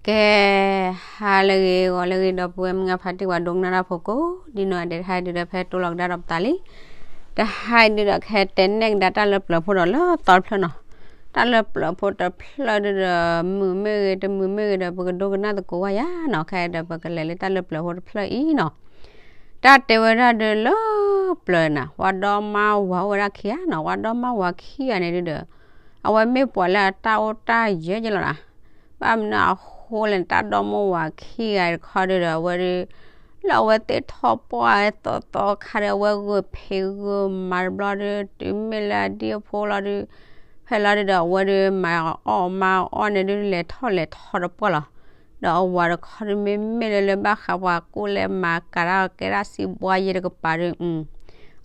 ကဲ, ဟါလၢအဂ့ၤ ဂီၤလၢအဂ့ၤ ဒီပုၢ်ဝဲၢ်မုၣ်ခွါ ဖါတံၢ် ပှၤဒိကနၣ်တၢ်ဖိကိးဒံနီၢ် ဒဲးတဟါဒုဒီး ဖဲတိလီၤကဒါဒီးပသးလံ. တဟါဒုဒီး ကဟဲတဲနဲၣ်ကဒါတၢ်လၢ ပျၢၤဖိဒီး လၢသီတဖျၢၣ်နီၤ. တၢ်လၢပျၢၤဖိတဖျၢၣ်ဒုဒီး မုာ်မ့ၢ်ဂ့ၤ တမုာ်မ့ၢ်ဂ့ၤဒီး ပကဒိကနၣ်သကိးဝဲယါနီၤ. ခဲအံၤဒီး ပကလဲၤလၢတၢ်လၢပျၢၤဖိတဖျၢၣ်အံၤနီၤ. တၢ်တဲဝဲဒၣ်ဒုလၢပျၢၤနၤ ဝါဒီမါဝၤအိၣ်ဝဲဒၣ်ခံဂၤနီၤ. ဝါဒီမါဝၤခံဂၤန့ၣ်ဒုဒီး အဝဲမ့ၢ်ပှၤလၢအတၢ်အိၣ်တၢ်ယၢၤက့လီၤနၤ. ဘၣ်မနုၤအဃိလဲၣ်န့ၣ် တၢ်ဒီမိၢ်ဝၤခံဂၤတခီဒုဒီး အဝဲဒု လၢအဝဲသ့ၣ်ထီၣ်ပှၢ်သီသီခါဒီး အဝဲဂုာ်ဖံးဂုာ်မၤတဘျီဒု တုၤမ့ၢ်လၢအဒံၣ်အဖိလီၤဒု ဖဲလီၤဒုဒီး အဝဲဒုမၤအီၣ်မၤအီၣ်န့ၣ်ဒု လဲၤထီၣ်လဲၤထီတပှၢ်လီၤ. ဒီးအဝၤတခီဒု မ့မ့ၢ်လၢလၢဘၣ်ဃးပှၤကူၣ်လဲၤမၤကၤတၢ် ကဲဒၣ်စံးဘှါယဲတကပၤဒု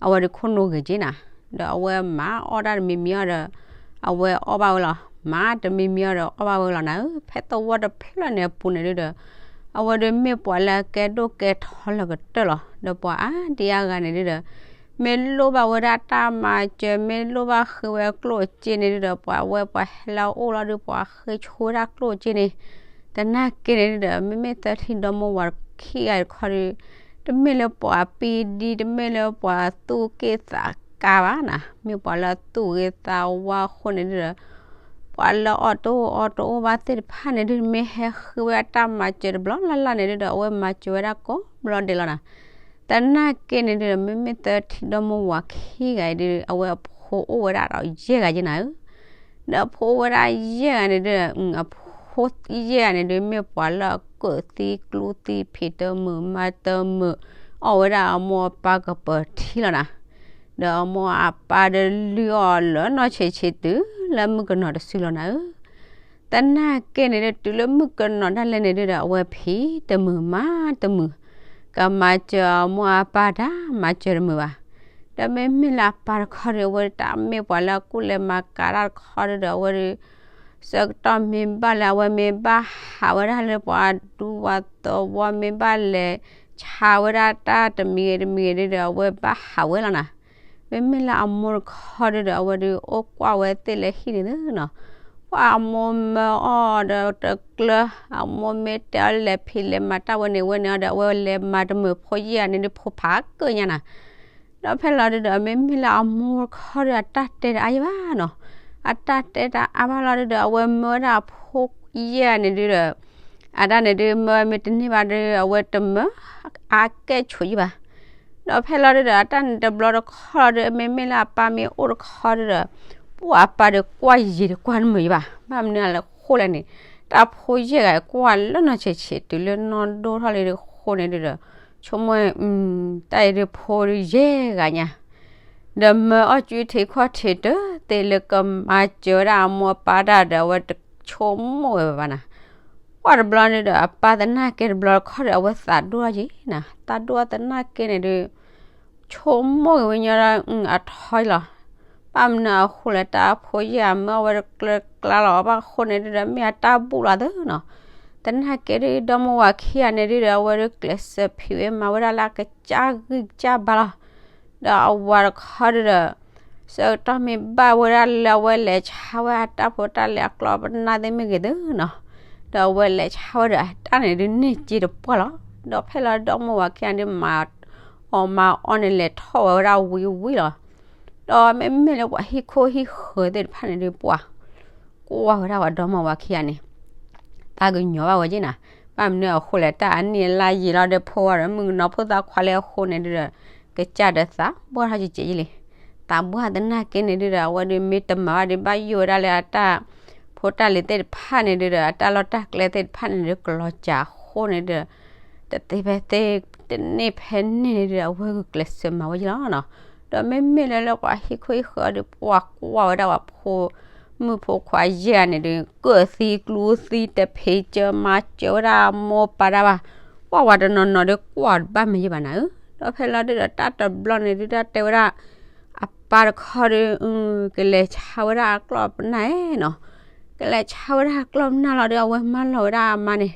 အဝဲဒုခိၣ်နူာ်ဂ့ၤက့နၤ. ဒီးအဝဲမၤအီၣ်တၢ်တမံၤမံၤအီၤဒီး အဝဲအီၣ်ဘၣ်ဝဲလီၤ. မၤတမံၤမံၤအီၤဒီးအီၣ်ဘၣ်ဝဲလီၤနၤဧၢ. ဖဲသဝီတဖျၢၣ်န့ၣ်အပူၤန့ၣ်ဒုဒီး အဝဲဒုမ့ၢ်ပှၤလၢအကဲဒိၣ်ကဲထီလၢကတၢၢ်လီၤ. ဒီးပှၤအါဒံအါဂၤန့ၣ်ဒုဒီး မ့ၢ်လိၣ်ဘၣ်ဝဲဒၣ်တၢ်မၤစၢၤ မ့ၢ်လိၣ်ဘၣ်ဃ့ဝဲကျိၣ်စ့န့ၣ်ဒုဒီး ပှၤဝဲပှၤဟဲလၢအအိၣ်လီၤဒု ပှၤဃ့ဆိဝဲဒၣ်ကျိၣ်စ့န့ၣ်. သနာ်က့န့ၣ်ဒုဒီး မ့မ့ၢ်သၢထံၣ်ဒီမိၢ်ဝၤခံဂၤတခီဒု တမ့ၢ်လၢပှၤပံဒံ တမ့ၢ်လၢပှၤသူၣ်က့ၣ်သးကါဘၣ်နၤ, မ့ၢ်ပှၤလၢအသူၣ်ဂ့ၤသးဝါအဃိန့ၣ်ဒုဒီး ပှၤလၢအီၣ်တအိၣ်အီတအိၣ်ဘၣ်သ့ၣ်တဖၣ်န့ၣ်ဒု မ့ၢ်ဟဲဃ့ဝဲအတၢ်မၤစၢၤတဘျီလၢ်လၢ်န့ၣ်ဒုဒီး အဝဲမၤစၢၤဝဲဒၣ်ကိးဘျီဒဲးလီၤနၤ. သနာ်က့န့ၣ်ဒုဒီး မ့မ့ၢ်သၢထံၣ်ဒီမိၢ်ဝၤခံဂၤအံၤဒု အဝဲအဖိအိၣ်ဝဲဒၣ်ဒီးယဲၢ်ဂၤက့နၤဧၢ. ဒီးအဖိအိၣ်ဝဲဒၣ်ယဲၢ်ဂၤန့ၣ်ဒု အဖိယဲၢ်ဂၤန့ၣ်ဒု မ့ၢ်ပှၤလၢအကၢၣ်သံကျူသံ ဖံးတမုာ်မၤတမုာ် အီၣ်ဝဲဒၣ်အမိၢ်အပၢ်ကပၢၤထံလီၤနၤ. ဒီးအမိၢ်အပၢ်ဒုလုၢ်အီၣ်လၢနီၢ်ဆံးဆံးတုၤလၢမုၣ်ကနီၤတစုလီၤနၤဧၢ. သနာ်က့န့ၣ်ဒု တုၤလၢမုၣ်ကနီၤဒၣ်လဲာ်န့ၣ်ဒုဒီး အဝဲဖံးတမုာ်မၤတမုာ် ကမၤစၢၤအမိၢ်အပၢ်တၢ်မၤစၢၤတမုာ်ဘၣ်. ဒီးမ့မ့ၢ်လၢအပၢ်တခီဒု အဝဲတၢ်မ့ၢ်ပှၤလၢအကူၣ်လဲၤမၤကၤတၢ်တခီဒုဒီး အဝဲဒု ဆၢကတီၢ်မ့ၢ်ဘၣ်လၢအဝဲမ့ၢ်ဘၣ်ဟးဝဲဒၣ်လၢပှၤဒူပှၤသဝီ မ့ၢ်ဘၣ်လဲၤဆါဝဲဒၣ်တၢ်တမံၤဂ့ၤတမံၤဂ့ၤဒုဒီး အဝဲဘၣ်ဟးဝဲလီၤနၤ. မ့မ့ၢ်လၢအမိၢ်တခီဒုဒီး အဝဲဒုအိၣ်ကွၢ်ဝဲသ့ၣ်လၢဟံၣ်န့ၣ်သ့နီၤ. ပှၤအမိၢ်မၢအီၣ်ဒီးတကျၢၤ အမိၢ်မ့ၢ်တဲအီၤလဲၤဖံးလဲၤမၤတၢ်ဝဲန့ၣ်ဝဲန့ၣ်အီၤဒီး အဝဲလဲၤမၤတမုာ်ဖိယဲၢ်ဂၤန့ၣ်ဒု ဖိဖးကၢၣ်ညါနၤ. ဒီးဖဲလီၤဒုဒီး မ့မ့ၢ်လၢအမိၢ်တခီဒု အတၢ်တဲတအါယံၤဘၣ်နီၤ. အတၢ်တဲတအါဘၣ်လီၤဒုဒီး အဝဲမၢဝဲဒၣ်အဖိယဲၢ်ဂၤန့ၣ်ဒုဒီး အတၢ်န့ၣ်ဒု မၢဝဲမ့ၢ်တန့ၢ်ဘၣ်ဒု အဝဲတမၢအါကဲၣ်ဆိးယံၤဘၣ်. ဒီးဖဲလီၤဒုဒီး အတၢ်န့ၣ်တဘျီတခီလီၤဒု မ့မ့ၢ်လၢအပၢ်မ့ၢ်အိၣ်တခီဒုဒီး ပှၤအပၢ်ဒုကွၢ်ယံၤဒုကွၢ်တမုာ်ယံၤဘၣ်. ဘၣ်မနုၤအဃိလဲၣ်န့ၣ် တၢ်ဖိယဲၢ်ဂၤကွၢ်လၢနီၢ်ဆံးဆံးတုၤလၢနီၢ်ဒိၣ်ထီၣ်လံဒုအဃိန့ၣ်ဒုဒီး ဆိကမိၣ် တၢ်အံၤဒုဖိဒုယဲၢ်ဂၤညါ ဒီးမၢအီၣ်ကုထံးခီၣ်ထံးတသ့လၢကမၤစၢၤဝဲဒၣ်အမိၢ်အပၢ်တၢ်ဒီး အဝဲတဆိကမိၣ်ဝဲဘၣ်နၤ. ကွၢ်တဘျီန့ၣ်ဒီး အပၢ်သနာ်က့တဘျီတခီဒီး အဝဲသးဒိၣ်ယံၤနၤ, သးဒိၣ်သနာ်က့န့ၣ်ဒု ဆိကမိၣ်က့ၤဝဲညီဒီး အထီလီၤ. ဘၣ်မနုၤအဃိလဲၣ် တၢ်ဖိယဲၢ်ဂၤမၢအီၣ်ဝဲတကျၢၤတကျါလီၤ ဘၣ်အဃိန့ၣ်ဒုဒီး မ့ၢ်အတၢ်ဘူၣ်လီၤသ့နီၤ. သနာ်က့ဒု ဒီမိၢ်ဝၤခံဂၤန့ၣ်ဒုဒီး အဝဲဒုကျဲးစၢးဖံးဝဲမၤဝဲဒၣ်လၢအကစၢ်ဂံၢ်ကစၢ်ဘါလီၤ. ဒီးအဝၤတခီဒုဒီး ဆၢကတီၢ်မ့ၢ်ဘၣ်ဝဲဒၣ်လၢအဝဲလဲၤဆါဝဲအတၢ်ဖိတၢ်လံၤအကျီၢ်ပနၢ်သ့ၣ်မ့ၢ်ဂ့ၤသ့နီၤ, ဒီးအဝဲလဲၤဆါဝဲဒီးအတၢ်န့ၣ်ဒုန့ၢ်က့တပှၢ်လီၤ. ဒီးဖဲလီၤဒီမိၢ်ဝၤခံဂၤဒုမၤအီၣ်မၤအီၣ်န့ၣ် လဲၤထီၣ်ဝဲဝဲဒၣ်ဝံၤဝံၤလီၤ. ဒီးမ့မ့ၢ်လၢပှၤဟံၣ်ခိၣ်ဟံၣ်ဃၢၤသ့ၣ်တဖၣ်န့ၣ်ဒု ပှၤကွၢ်ဝဲဒၣ်ပှၤဒီမိၢ်ဝၤခံဂၤန့ၣ် သးကညီၤဘၣ်ဝဲက့နၤ. ဘၣ်မနုၤအဃိလဲၣ် တၢ်အနံၣ်အလါယံာ်လီၤဒီး ဖိဝဲဒီးမုၣ်ကနီၤဖိသၣ်ခွါလၢအဃိန့ၣ်ဒုဒီး ကစၢ်ဒီးသးဘှၢ်ထီၣ်ကကဲးယံာ်လံ. သးဘှၢ်သနာ်က့န့ၣ်ဒုဒီး အဝဲဒုမ့ၢ်တမၤဘၣ်ဒု ဘၣ်ယိၣ်ဝဲဒၣ်လၢအတၢ်ဖိတၢ်လံၤသ့ၣ်တဖၣ်န့ၣ်ဒုဒီး အတၢ်လီၢ်တၢ်ကျဲသ့ၣ်တဖၣ်န့ၣ်ဒု ကလီၤစၢ်အဃိန့ၣ်ဒု တသ့ဖဲသ့ တန့ၢ်ဖဲန့ၣ်န့ၣ်ဒု အဝဲဂုာ်ကျဲးစၢးမၤဝဲယံာ်လီၤနီၤ. ဒီးမ့မ့ၢ်လၢလၢပှၤဟံၣ်ခိၣ်ဟံၣ်ဃၢၤဒု ပှၤကွၢ်ဝဲဒၣ်ပှၤဖိ မုၣ်ဖိခွါယဲၢ်ဂၤန့ၣ်ဒု ကၢၣ်သံကျူသံ တဖံးစၢၤမၤစၢၤဝဲဒၣ်အမိၢ်ပၢ်တၢ်ဘၣ်. ကွၢ်ဝဲတနီၤနီၤဒု ကွၢ်တဘၣ်မ့ၢ်ယံာ်ဘၣ်နၤဧၢ. ဒီးဖဲလီၤဒုဒီး တၢ်တဘျီန့ၣ်ဒု တၢ်တဲဝဲဒၣ် အပၢ်တခီဒု ကလဲၤဆါဝဲဒၣ်အကျီၢ်ပနၢ်နီၤ. ကလဲၤဆါဝဲဒၣ်အကျီၢ်ပနၢ်လီၤဒု အဝဲမၢလီၤဝဲဒၣ်အမါန့ၣ်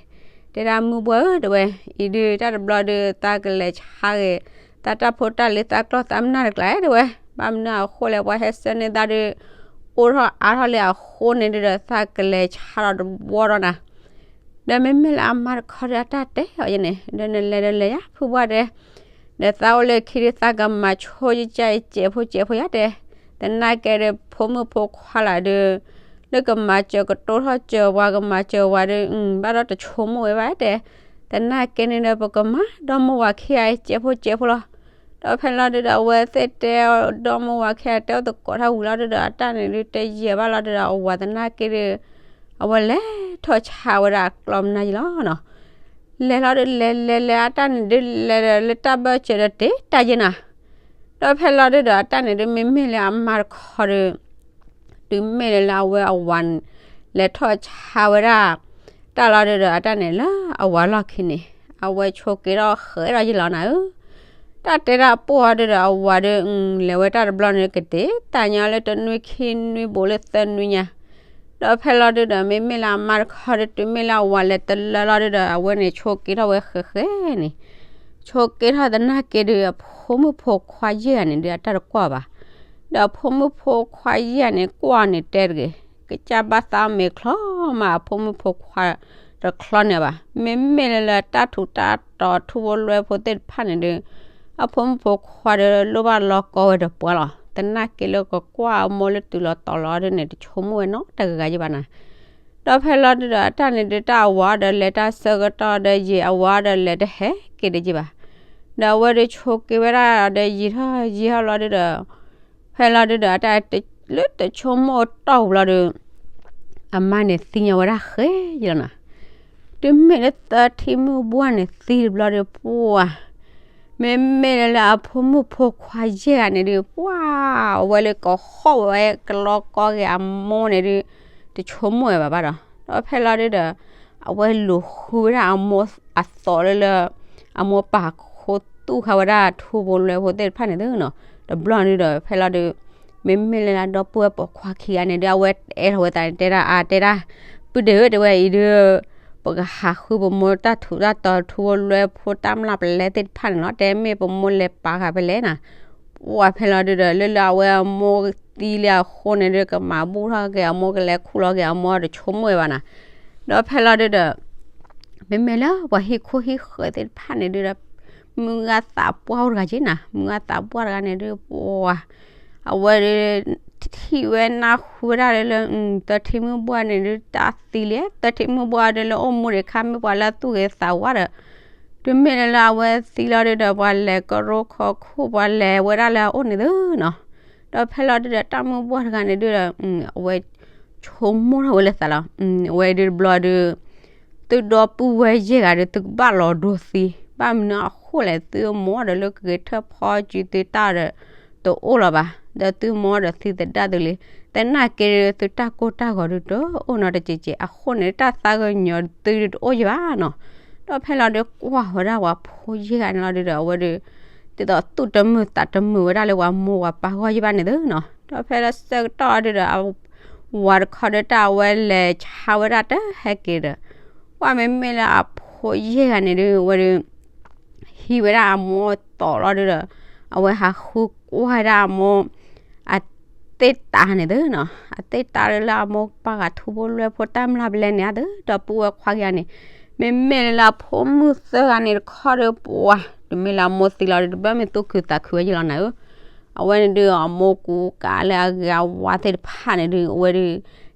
တဲဒၣ်မုၢ်ဘှၢ်ဧၢ တဲဝဲ, အံၤဒု တၢ်တဘျီဒု သးကလဲၤဆါဂ့ၤ သးတၢ်ဖိတၢ်လံၤ သးကျီၢ်သးပနၢ်တကျါ တဲဝဲ, ဘၣ်မနုၤအဃိလဲၣ် ပှၤဟဲဆှၢန့ၢ်သးဒု အိၣ်ထီၣ်အါထီၣ်လံအဃိန့ၣ်ဒုဒီး သးကလဲၤဆါဒီးတဘျီဒီးနၤ ဒီးမ့မ့ၢ်လၢအမါတခီဒီးအတၢ်တဲအီၤယဲန့ၣ် ဒီးနလဲၤဒီးလဲၤယၤ ဖုဘှၢ်တဲ, ဒီးသးအိၣ်လၢခံဒုးသးကမၤဆိယကၢ်ယကဲးဖိကဲးဖိယၤတဲ, သနာ်က့ဒီး ဖိမုၣ်ဖိခွါလၢ်ဒီး လၢကမၤစၢၤကတိၤထီၣ်စၢၤဝၤ ကမၤစၢၤဝၤဒီး ဘၣ်ဒီးတဆိကမိၣ်ဝဲဘၣ်တဲ, သနာ်က့န့ၣ်ဒီး ပကမၤဒီမိၢ်ဝၤခံဂၤကဲးဖိကဲးဖိလီၤ. ဒီးဖဲလီၤဒုဒီး အဝဲသ့ၣ်တဲဒီမိၢ်ဝၤခံဂၤ တဲအိၣ်သကိးထီၣ်ဝံၤလီၤဒုဒီး အတၢ်န့ၣ်ဒုးတယံာ်ဘၣ်လီၤဒုဒီး အဝၤသနာ်က့ဒီး အဝဲလဲၤထီၣ်ဆါဝဲဒၣ်အကျီမနုၤယံၤလီၤနီၤ. လဲၤလီၤဒုး လဲၤလဲၤလဲၤ အတၢ်န့ၣ်ဒုး လဲၤဒီးလၢတၢ်ဘၢၣ်စၢၤဒီးတ့တၢ်ယဲနၤ. ဒီးဖဲလီၤဒုဒီး အတၢ်န့ၣ်ဒုး မ့မ့ၢ်လၢအမါတခီဒီး တုၤမ့ၢ်လၢလၢအဝဲအဝၤ လဲၤထီၣ်ဆါဝဲဒၣ် တၢ်လီၤဒုဒီး အတၢ်န့ၣ်လၢအဝၤလီၢ်ခံန့ၣ် အဝဲဆိးက့ထီၣ်ဃဲးဒီးယံၤလီၤနၤဧၢ. တၢ်တဲတၢ်ပိၢ်အီၤဒုဒီး အဝၤဒုး လဲၤဝဲတၢ်တဘျီန့ၣ် ကတ့တၢ်ညီလၢတနွံခံနွံဘူးလၢသၢနွံညါ. ဒီးဖဲလီၤဒုဒီး မ့မ့ၢ်လၢအမါတခီဒီး တုၤမ့ၢ်လၢအဝၤလဲၤတလၢလီၤဒုဒီး အဝဲန့ၣ်ဆိးက့ထီၣ်ဝဲဃဲးဃဲးန့ၣ်, ဆိးက့ထီၣ်သနာ်က့ဒုး အဖိမုၣ်ဖိခွါယဲၢ်ဂၤန့ၣ်ဒုး အတၢ်တကွၢ်ဘၣ်. ဒီးအဖိမုၣ်ဖိခွါယဲၢ်ဂၤန့ၣ် ကွၢ်န့ၣ်တဲတဂ့ၤ, ကစၢ်ဘၣ်သးမဲာ်ချီမး အဖိမုၣ်ဖိခွါတချီန့ၣ်ဘၣ်. မ့မ့ၢ်လၢလၢတၢ်ထူးတၢ်တီၤထူဖိလွဲဖိသ့ၣ်တဖၣ်န့ၣ်ဒုး အဖိမုၣ်ဖိခွါဒီး လိၣ်ဘၣ်လီၤကီဝဲဒီးပှၤလီၤ. သနာ်က့လၢကကွၢ်အမိၢ်လၢတုၤလီၤတီၤလီၤဒုန့ၣ် တဆိကမိၣ်ဝဲနီတဂၤယံၤဘၣ်နၤ. ဒီးဖဲလီၤဒုဒီး အတၢ်န့ၣ်ဒုး တၢ်အဝၤဒီးလဲၤတၢ်ဆၢကတီၢ်ဒီးယံာ် အဝၤဒီးလဲၤတဟဲက့ၤဒီးယံၤဘၣ်. ဒီးအဝဲဒုးဆိးက့ဝဲဒၣ်ဒီးယံာ်ထီၣ်ယံာ်ထီၣ်လီၤဒုဒီး ဖဲလီၤဒုဒီး အတၢ်တဆိကမိၣ်တီၢ်ပူၤလီၤဒုး အမါန့ၣ်သံညီဝဲဒၣ်ဃဲးယံၤလီၤနၤ. တုၤမ့ၢ်လၢသၢထံမုၣ်ဘှၢ်န့ၣ်သံတဘျီဒီး ပှၤ မ့မ့ၢ်လၢလၢအဖိမုၣ်ဖိခွါယဲၢ်ဂၤန့ၣ်ဒုး ပှၤ အဝဲလၢကဟီၣ်ဝဲကလီကီက့ၤအမိၢ်န့ၣ်ဒုး တဆိကမိၣ်ဝဲဘၣ်ဘၣ်ဒီး ဒီးဖဲလီၤဒုဒီး အဝဲလူၤဃုဝဲဒၣ်အမိၢ်အသီးလၢလၢ အမိၢ်ပာ်ခူသူၣ်ဃာ်ဝဲဒၣ်ထူဖိလွဲဖိသ့ၣ်တဖၣ်န့ၣ်သ့နီၤ. တဘျီဒုဒီး ဖဲလီၤဒု မ့မ့ၢ်လၢလၢဒီပုၢ်ဝဲၢ်ပိာ်ခွါခံဂၤန့ၣ်ဒု အဝဲအဲၣ်ထီၣ်ဝဲသးန့ၣ် တဲဒၣ်အါ တဲဒၣ် ပုၢ်ဒ့ဧၢ တဲဝဲအံၤဒု ပကဟးဃုပမိၢ်တၢ်ထူးတၢ်တီၤထူဖိလွဲဖိတၢ်မျၢ်ပလဲသ့ၣ်တဖၣ်န့ၣ်လီၤ. တဲမ့ၢ်ပမိၢ်လဲၤပာ်ဃာ်ဖဲလဲၣ်နၤ. ပှၤဖဲလီၤဒုဒီး လၢလၢအဝဲအမိၢ်သံလံအဃိန့ၣ်ဒု ကမၤဘူၣ်ထီၣ်က့ၤအမိၢ် ကလဲၤခူၣ်လီၤက့ၤအမိၢ်တဆိကမိၣ်ဝဲဘၣ်နၤ. ဒီးဖဲလီၤဒုဒီး မ့မ့ၢ်လၢပှၤဟံၣ်ခိၣ်ဟံၣ်ဃၢၤသ့ၣ်တဖၣ်န့ၣ်ဒုဒီး မုၢ်ဂၤသးပှၢ်အိၣ်တဂၤက့နၤ မုၢ်ဂၤသးပှၢ်တဂၤန့ၣ်ဒု ပှၤ အဝဲဒု ထံၣ်ဝဲနၢ်ဟူဝဲဒၣ်လၢလၢ သၢထံမုၣ်ဘှၢ်န့ၣ်ဒု တၢ်သံလံ သၢထံမုၣ်ဘှၢ်ဒုလၢအိၣ်မူဒံးခါ မ့ၢ်ပှၤလၢအသူၣ်ဂ့ၤသးဝါဒီး တုၤမ့ၢ်လၢလၢအဝဲသံလီၤဒုဒီး ပှၤလဲၤကရိခီခိၣ် ပှၤလဲၤဝဲဒၣ်လၢအအိၣ်န့ၣ်သ့နီၤ. ဒီးဖဲလီၤဒုဒီး တၢ်မုၣ်ဘှၢ်တဂၤန့ၣ်ဒုဒီး အဝဲ ဆိကမိၣ်ထီၣ်ဝဲလၢသးလီၤ. အဝဲဒုတဘျီဒု သုဒီပုၢ်ဝဲၢ်ယဲၢ်ဂၤဒီး သုကဘၣ်လီၤဒိသံ, ဘၣ်မနုၤအဃိလဲၣ် သုမိၢ်ဒီးလၢကဂဲၤထၢၣ်ဖီစုသုတၢ်ဒီး တအိၣ်လီၤဘၣ်, ဒီးသုမိၢ်ဒီးသုသဒါသုလံ, သနာ်က့ဒု သုတၢ်ကိၢ်တၢ်ဂီၤဒုတအိၣ်နီတစဲးစဲး အဃိန့ၣ် တၢ်သးကညီၤသုဒုတအိၣ်ယံၤဘၣ်နီၤ. ဒီးဖဲလီၤဒုကွၢ်ဝဲဒၣ်ပှၤဖိယဲၢ်ဂၤန့ၣ်လီၤဒုဒီး အဝဲဒု ဒ်သိးသူၣ်တမုာ်သးတမုာ်ဝဲဒၣ်လၢပှၤမိၢ်ပှၤပၢ်ဂီၢ်ယံၤဘၣ်န့ၣ်သ့နီၤ. ဒီးဖဲလၢဆၢကတီၢ်ဒုဒီး ဝၤတခီဒီးတၢ်အဝဲလဲၤဆါဝဲဒၣ်တဟဲက့ၤဒီး ပှၤမ့မ့ၢ်လၢအဖိယဲၢ်ဂၤန့ၣ်ဒု အဝဲဒု ဟံးဝဲဒၣ်အမိၢ်သီးလီၤဒုဒီး အဝဲဟးဃုကွၢ်ဝဲဒၣ်အမိၢ် အသ့ၣ်တၢ်န့ၣ်သ့နီၤ, အသ့ၣ်တၢ်လၢလၢအမိၢ်ပာ်ဃာ်ထူဖိလွဲဖိတၢ်မျၢ်ပလဲန့ၣ်သ့, ဒီပုၢ်ဝဲၢ်ခွါခံဂၤန့ၣ် မ့မ့ၢ်လၢလၢအဖိမုၣ်သၢဂၤန့ၣ်တခီဒီး ပှၤ တမ့ၢ်လၢအမိၢ်သံလီၤဒီး တဘၣ်မ့ၢ်သူၣ်ခုသးခုဝဲယံၤလီၤနၤဧၢ. အဝဲန့ၣ်ဒု အမိၢ်ကူကၤလၢအဂ့ၤအဝါသ့ၣ်တဖၣ်န့ၣ်ဒု အဝဲဒု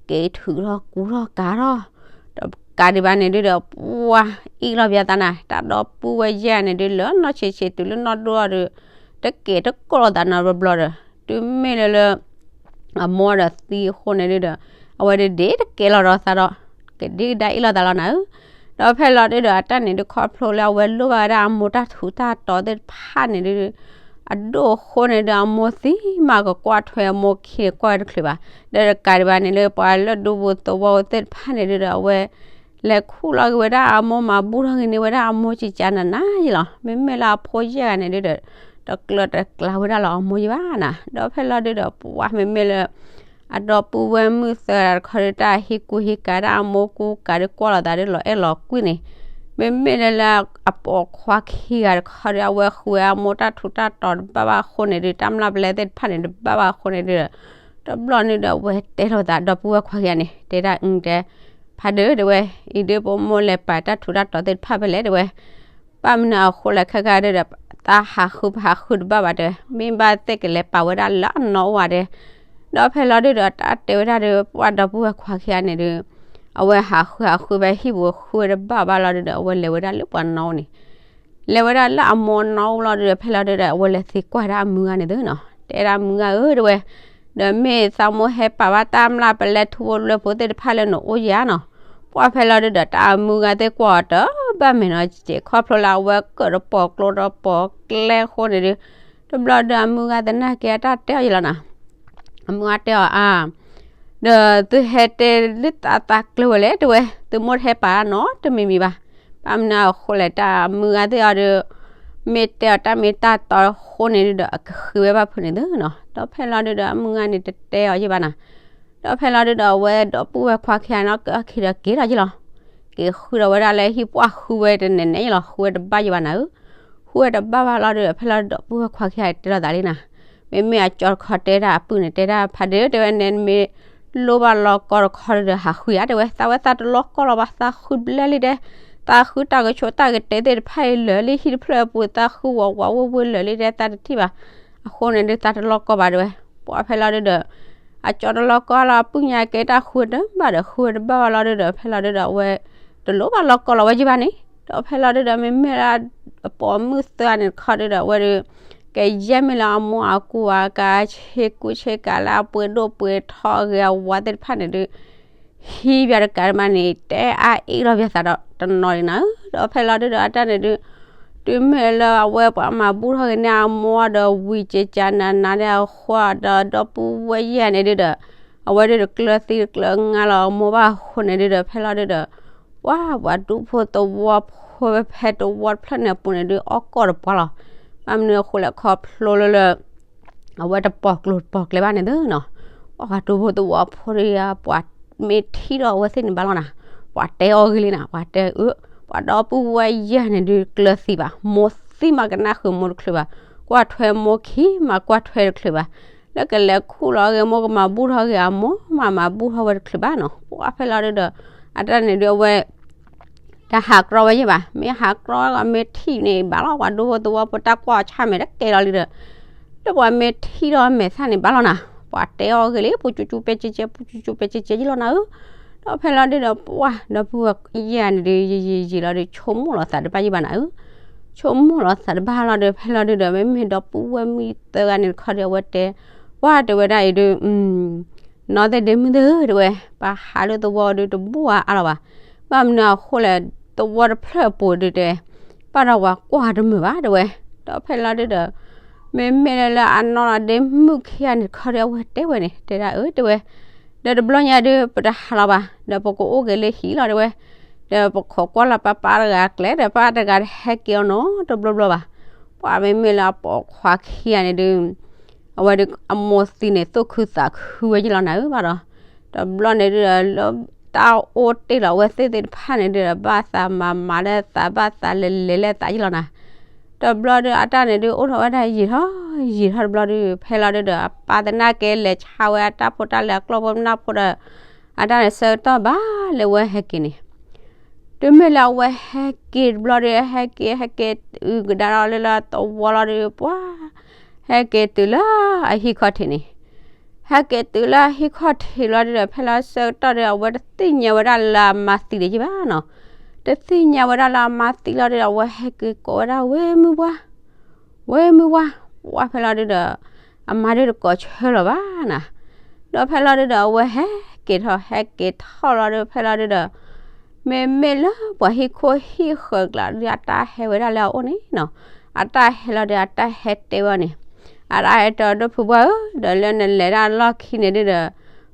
က့ၤထုးထီၣ်ကူထီၣ်ကၤထီၣ် ဒီးကးဒံးဘၣ်န့ၣ်ဒုဒီး ပှၤအ့ၣ်လိာ်ပယီၤသးနၤ, တၢ်ဒီပုၢ်ဝဲၢ်ယဲၢ်န့ၣ်ဒု လၢနီၢ်ဆံးဆံးတုၤလၢနီၢ်ဒိၣ်ဒီး တကဲတကိၢ်လိာ်သးနီတဘျီဘျီဒီး တုၤမ့ၢ်လၢလၢ အမိၢ်ဒီးသံအဃိန့ၣ်ဒုဒီး အဝဲဒုဒ့တကဲလီၤဒီးသးဒီး ကဒံကဒါအ့ၣ်လိာ်သးလီၤနၤဧၢ. ဒီးဖဲလီၤဒုဒီး အတၢ်န့ၣ်ဒု ခီဖျိလၢအဝဲလိၣ်ဘၣ်ဝဲဒၣ်အမိၢ်တၢ်ထူးတၢ်တီၤသ့ၣ်တဖၣ်န့ၣ်ဒု အဒိၣ်အဃိန့ၣ်ဒု အမိၢ်သံမးကကွၢ်ထွဲအမိၢ်ခံန့ၣ်ကွၢ်ဝဲတချုးဘၣ်. ဒီးတကးဒံးဘၣ်န့ၣ်လၢပှၤလၢဒူပူၤသဝီပူၤသ့ၣ်တဖၣ်န့ၣ်ဒုဒီး အဝဲ လဲၤခူၣ်လီၤက့ၤဝဲဒၣ်အမိၢ် မၤဘူၣ်ထီၣ်က့ၤန့ၢ်ဝဲဒၣ်အမိၢ်ကကးနၤနၤယံၤလီၤ. မ့မ့ၢ်လၢအဖိယဲၢ်ဂၤန့ၣ်ဒုဒီး တကျၢၤတကျါဝဲဒၣ်လၢအမိၢ်ယံၤဘၣ်နၤ. ဒီးဖဲလီၤဒုဒီး ပှၤမ့မ့ၢ်လၢ အဒီပုၢ်ဝဲၢ်မုၣ်သၢဂၤတခီဒီး တၢ်ဟ့ၣ်ကူဟ့ၣ်ကၤဒၣ်အမိၢ်ကူကၤဒီးကွၢ်လိာ်သးဒီးလီၤအဲၣ်လီၤကွံန့ၣ်, မ့မ့ၢ်လၢလၢအပိာ်ခွါခံဂၤတခီဒီး အဝဲဃုဝဲအမိၢ်တၢ်ထူးတၢ်တီၤတဘၣ်ဘၣ်အဃိန့ၣ်ဒု တၢ်မျၢ်ပလဲသ့ၣ်တဖၣ်န့ၣ်တဘၣ်ဘၣ်အဃိန့ၣ်ဒုဒီး တဘျီန့ၣ်ဒီး အဝဲတဲလိာ်သးဒီပုၢ်ဝဲၢ်ခွါခံဂၤန့ၣ် တဲဒၣ်အုတဲ ဖါဒုးတဲဝဲ, အံၤဒုးပမိၢ်လဲၤပာ်တၢ်ထူးတၢ်တီၤသ့ၣ်တဖၣ်ဖဲလဲၣ်တဲဝဲ, ဘၣ်မနုၤအဃိလဲၣ်ခဲခါဒုးဒီး သးဟးဃုဟးဃုတဘၣ်ဘၣ်တဲဝဲ, မ့ၢ်ဘၣ်သ့ၣ်ကလဲၤပာ်ဝဲဒၣ်လၢ အနီၢ်အိၣ်ဧါတဲ, ဒီးဖဲလီၤဒုးဒီး တၢ်တဲဝဲဒၣ်ဒီး ပှၢ်ဒီပုၢ်ဝဲၢ်ခွါခံဂၤန့ၣ်ဒုး အဝဲဟးဃုဟးဃုဖဲဟံၣ်ပူၤဃုဝဲတဘၣ်ဘၣ်လီၤဒုးဒီး အဝဲလဲၤဝဲဒၣ်လၢပှၤနီၢ်အိၣ်န့ၣ် လဲၤဝဲဒၣ်လၢအမိၢ်နီၢ်အိၣ်လီၤဒုးဒီး ဖဲလီၤဒုးဒီး အဝဲလဲၤသံကွၢ်ဒၣ်အမုၢ်ဂၤန့ၣ်သုနီၤ, တဲဒၣ်မုၢ်ဂၤဧၢတဲဝဲ, ဒီးမ့ၢ်သးမိၢ်ဟဲပာ်ဘၣ်တၢ်မျၢ်ပလဲထူဖိလၢဖိသ့ၣ်တဖၣ်လၢနအိၣ် ယၤနီၤ, ပှၢ်ဖဲလီၤဒုးဒီး တၢ်အမုၢ်ဂၤသ့ၣ်ကွၢ်အီၤတဘၣ်မဲာ်နီၤ, စ့ၢ်ခီဖျိလၢအဝဲကၢၣ်တပီၤကျိတပီၤကျဲအဃိန့ၣ်ဒုး, တဘျီဒုးအမုၢ်ဂၤသနာ်က့အတၢ်တဲအီၤယလီၤနီၤ, အမုၢ်ဂၤတဲအီၤအါ ဒီးသုဟဲတဲလၢသးသးကျၢၤဝဲလဲၣ်တဲဝဲ, သုမိၢ်တဟဲပာ်နီတမံၤမံၤဘၣ်, ဘၣ်မနုၤအဃိလဲၣ် တၢ်အမုၢ်ဂၤသ့ၣ်အီၤဒီး မ့ၢ်တဲအီၤတၢ်မ့ၢ်တၢ်တီအဃိန့ၣ်ဒုးဒီး အကဃ့ဝဲဘၣ်ဖုးန့ၣ်သုနီၤ, ဒီးဖဲလီၤဒုးဒီး အမုၢ်ဂၤန့ၣ်တတဲအီၤယဘၣ်နီၤ, ဒီးဖဲလီၤဒုးဒီး အဝဲဒီပုၢ်ဝဲၢ်ခွါခံဂၤနီၢ်ကၢၢ်ခံဒီးက့ၤလီၤယလီၤ, က့ၤဃုဒီးဝဲဒၣ်လၢဟံၣ်ပှၢ်ဃုဝဲတနဲၤနဲၤယလီၤ, ဃုဝဲတဘၣ်ယဘၣ်နီၤဧၢ, ဃုဝဲတဘၣ်ဘၣ်လီၤဒုးဒီး ဖဲလီၤဒီပုၢ်ဝဲၢ်ခွါခံဂၤတဲလီၤသးလံနီၤ, မ့မ့ၢ်အကၠီတခီတဲဒၣ်အပုၢ်န့ၣ် တဲဒၣ်ဖါဒုးတဲဝဲ နဲနမ့ၢ်လိၣ်ဘၣ်လီၤကီတခီဒုးဒီး ဟးဃုယၤတဲဝဲ, သးဝဲသးတလီၢ်ကီၢ်လီၤဘၣ်, သးဃုဘျဲၣ်လံတဲ, သးဃုတၢ်ကဆိးတၢ်ကတဲသ့ၣ်တဖၣ်အံၤလၢာ်လံဟံၣ်တဖျၢၣ်အပူၤ, သးဃုဝးဝးဝ့ၢ်ဝ့ၢ်လၢာ်လံတဲ, သးတထံၣ်ဘၣ်, အဃိန့ၣ်ဒုးသးတလီၢ်ကီၢ်ဘၣ်တဲဝဲ, ပှၢ်ဖဲလီၤဒုးဒီး အကၠီတလီၢ်ကီၢ်လီၤ အပုၢ်ညါကဲတၢ်ဃုတဘၣ်ဒီး ဃုတဘၣ်ဘၣ်လီၤဒုးဒီး ဖဲလီၤဒုးဒီး အဝဲတလိၣ်ဘၣ်လီၢ်ကီၢ်လီၤဝဲယဘၣ်န့ၣ်, ဒီးဖဲလီၤဒုးဒီး မ့မ့ၢ်လၢအပိာ်မုၣ်သၢဂၤန့ၣ်တခီဒုးဒီး အဝဲဒုး ကယဲၢ်မ့ၢ်လၢအမိၢ်အကူအကၤ ဆ့ကူဆ့ကၤလၢအပှ့ၤဒိၣ်ပှ့ၤထီအဂ့ၤအဝါသ့ၣ်တဖၣ်န့ၣ်ဒုး ဟံးပၠးတကးတမးန့ၣ် တဲအါအ့ၣ်လီၤပၠးသးဒီးတနီၤလံနီၤ, ဒီးဖဲလီၤဒုးဒီး အတၢ်န့ၣ်ဒုး တုၤမ့ၢ်လၢအဝဲပှၤမၤဘူၣ်ထီၣ်က့ၤန့ၢ်အမိၢ်ဒီး ဝံၤကကနၤနၤဒီးအဃိဒီး ဒီပုၢ်ဝဲၢ်ယဲၢ်န့ၣ်ဒုးဒီး အဝဲဒုးတကျၢၤသံတကျၢၤငါလီၤအမိၢ်ဘၣ်အဃိန့ၣ်ဒုးဒီး ဖဲလီၤဒုးဒီး ပှၤပှၤဒူဖိသဝီဖိဖဲတဝီတဖျၢၣ်န့ၣ်အပူၤန့ၣ်ဒုး အီၣ်ကီၢ်တပှၢ်လီၤ, ဘၣ်မနုၤအဃိလဲၣ်ခီဖျိလၢလၢ အဝဲတပိာ်ကျိၤတပိာ်ကျဲဘၣ်န့ၣ်သုနီၤ, ပှၤဒူဖိသဝီဖိဒုး ပှၤမ့ၢ်ထံၣ်ဒီးအဝဲသ့ၣ်န့ၣ်ဘၣ်လီၤနၤ, ပှၤတဲအီၤဂ့ၤလံနၤ, ပှၤတဲအၢ, ပှၤဒီပုၢ်ဝဲၢ်ယဲၢ်န့ၣ်ဒုး ကျၢၤသံဘၣ်, မိၢ်သံမးကနၣ်ဃုာ်မိၢ်တချုးဘၣ်, ကွၢ်ထွဲမိၢ်ခံမးကွၢ်ထွဲတချုးဘၣ်, လၢကလဲၤခူၣ်လီၤအဂ့ၤ မိၢ်ကမၤဘူၣ်ထီၣ်ဂ့ၤအမိၢ်မးမၤဘူၣ်ထီၣ်ဝဲတချုးဘၣ်နီၤ, ပှၤဖဲလီၤဒုးဒီး အတၢ်န့ၣ်ဒုးအဝဲ တဟးကြီဝဲယဲၢ်ဘၣ်, မ့ၢ်ဟးကြီမ့ၢ်ထံၣ်န့ၣ်ဘၣ်လီၤ, ပှၤဒူဖိသဝီဖိတၢ်ကွၢ်အီၤဆၣ်မဲာ်တကဲလီၤလံဒီး လၢပှၤမ့ၢ်ထံၣ်ဒီးမဲာ်သၣ်န့ၣ်ဘၣ်လီၤနၤ, ပှၤတဲအီၤဂ့ၤလံ ပူၤကၠူကၠူပဲကဲကဲ ပူၤကၠူကၠူပဲကဲကဲယလီၤနၤဧၢ, ဒီးဖဲလီၤဒုးဒီးပှၢ် ဒီပုၢ်ဝဲၢ်ယဲၢ်န့ၣ်ဒုး ယံာ်ယံာ်ယံာ်လီၤဒုး ဆိကမိၣ်လီၤသးတဘၣ်ယဘၣ်နၤဧၢ, ဆိကမိၣ်လီၤသးတဘၣ်လီၤဒီး ဖဲလီၤဒုးဒီး မ့မ့ၢ်ဒီပုၢ်ဝဲၢ်မုၣ်သၢဂၤန့ၣ်တခီဒီး အဝဲတဲ ပှၢ်တဲဝဲဒၣ်အံၤဒုး နီၢ်သ့ၣ်ဒ့မုၣ်သ့ၣ်ဧၢ တဲဝဲ, ပှၤဟးလၢသဝီဒုးတဘူၣ်အါအါလီၤဘၣ်, ဘၣ်မနုၤအဃိလဲၣ် သဝီတဖျၢၣ်အပူၤဒုးတဲ ဘၣ်ဒီးပှၤကွၢ်တမုာ်ဘၣ်တဲဝဲ, ဒီးဖဲလီၤဒုးဒီး မ့မ့ၢ်လၢအနီၢ်လီၤဒ့မုၣ်ခံဂၤန့ၣ်တခီဒီး အဝဲတဲဝဲန့ၣ် တဲဒၣ်အၢ တဲဝဲ, ဒီးတဘျီညါဒုး ပတဟးလီၤဘၣ် ဒီးပကအိၣ်က့ၤလၢဟံၣ်လီၤတဲဝဲ, ဒီးပခိးကွၢ်လီၤပၢ်ပၢ်တဂၤအကျဲ ဒီးပၢ်တဂၤတဟဲက့ၤအီၤနီတဘျီဘျီဘၣ်, ပှၤမ့မ့ၢ်လၢအပိာ်ခွါခံဂၤန့ၣ်ဒုး အဝဲဒုးအမိၢ်သံန့ၣ် သူၣ်ခုသးခုဝဲယလီၤနၤဧၢဘၣ်ဒီး, တဘျီန့ၣ်ဒုးဒီး လၢတၢ်အိၣ်တ့ၢ်လီၤအဝဲသ့ၣ်သ့ၣ်တဖၣ်န့ၣ်ဒုးဒီး ဘၣ်သးမၤမၤလၢသး ဘၣ်သးလဲၤလဲၤလၢသးယလီၤနၤ, တဘျီဒုးအတၢ်န့ၣ်ဒုး အိၣ်ထီၣ်ဝဲဒၣ်ယံာ်ထီၣ်ယံာ်ထီၣ်တဘျီဒုး ဖဲလီၤဒုးဒီး အပၢ်သနာ်က့လဲၤဆါဝဲအတၢ်ဖိတၢ်လံၤအကျီၢ်ဖိနၢ်ဖိဒီး အတၢ်န့ၣ်ဆၢကတီၢ်ဘၣ်လၢအဝဲဟဲက့ၤန့ၣ် တုၤမ့ၢ်လၢအဝဲဟဲက့ၤတဘျီဒီး ဟဲက့ၤ ဟဲက့ၤအုၣ်ကဒါဒီးလၢလၢသဝီလီၤဒီး ပှၤ ဟဲက့ၤတုၤလၢအဟံၣ်ခီၣ်ထံးန့ၣ်, ဟဲက့ၤတုၤလၢအဟံၣ်ခီၣ်ထံးလီၤဒီး ဖဲလီၤဆၢကတီၢ်ဒီး အဝဲတသ့ၣ်ညါဝဲဒၣ်လၢအမါသံဒံးယဘၣ်နီၤ, တသ့ၣ်ညါဝဲဒၣ်လၢအမါသံလီၤဒီး အဝဲဟဲက့ၤကိးဝဲဒၣ် ဝ့ၢ်မုၢ်ပှၢ် ဝ့ၢ်မုၢ်ပှၢ်, ပှၢ်ဖဲလီၤဒုးဒီး အမါဒုးတကိးဆၢလီၤဘၣ်နၤ, ဒီးဖဲလီၤဒုးဒီး အဝဲဟဲက့ၤထီၣ် ဟဲက့ၤထီၣ်လီၤဒီး ဖဲလီၤဒုးဒီး မ့မ့ၢ်လၢပှၤဟံၣ်ခိၣ်ဟံၣ်ဃၢၤကျါဒုး အတၢ်ဟဲဝဲဒၣ်လၢအအိၣ်န့ၣ်နီၤ, အတၢ်ဟဲလီၤဒီး အတၢ်ဟဲတဲဝဲန့ၣ်, အတၢ်ဟဲတဲအီၤ ဒီပုၢ်ပှၢ်ဧၢ, ဒီးလၢနလဲၤဒၣ်လီၢ်ခံန့ၣ်ဒုးဒီး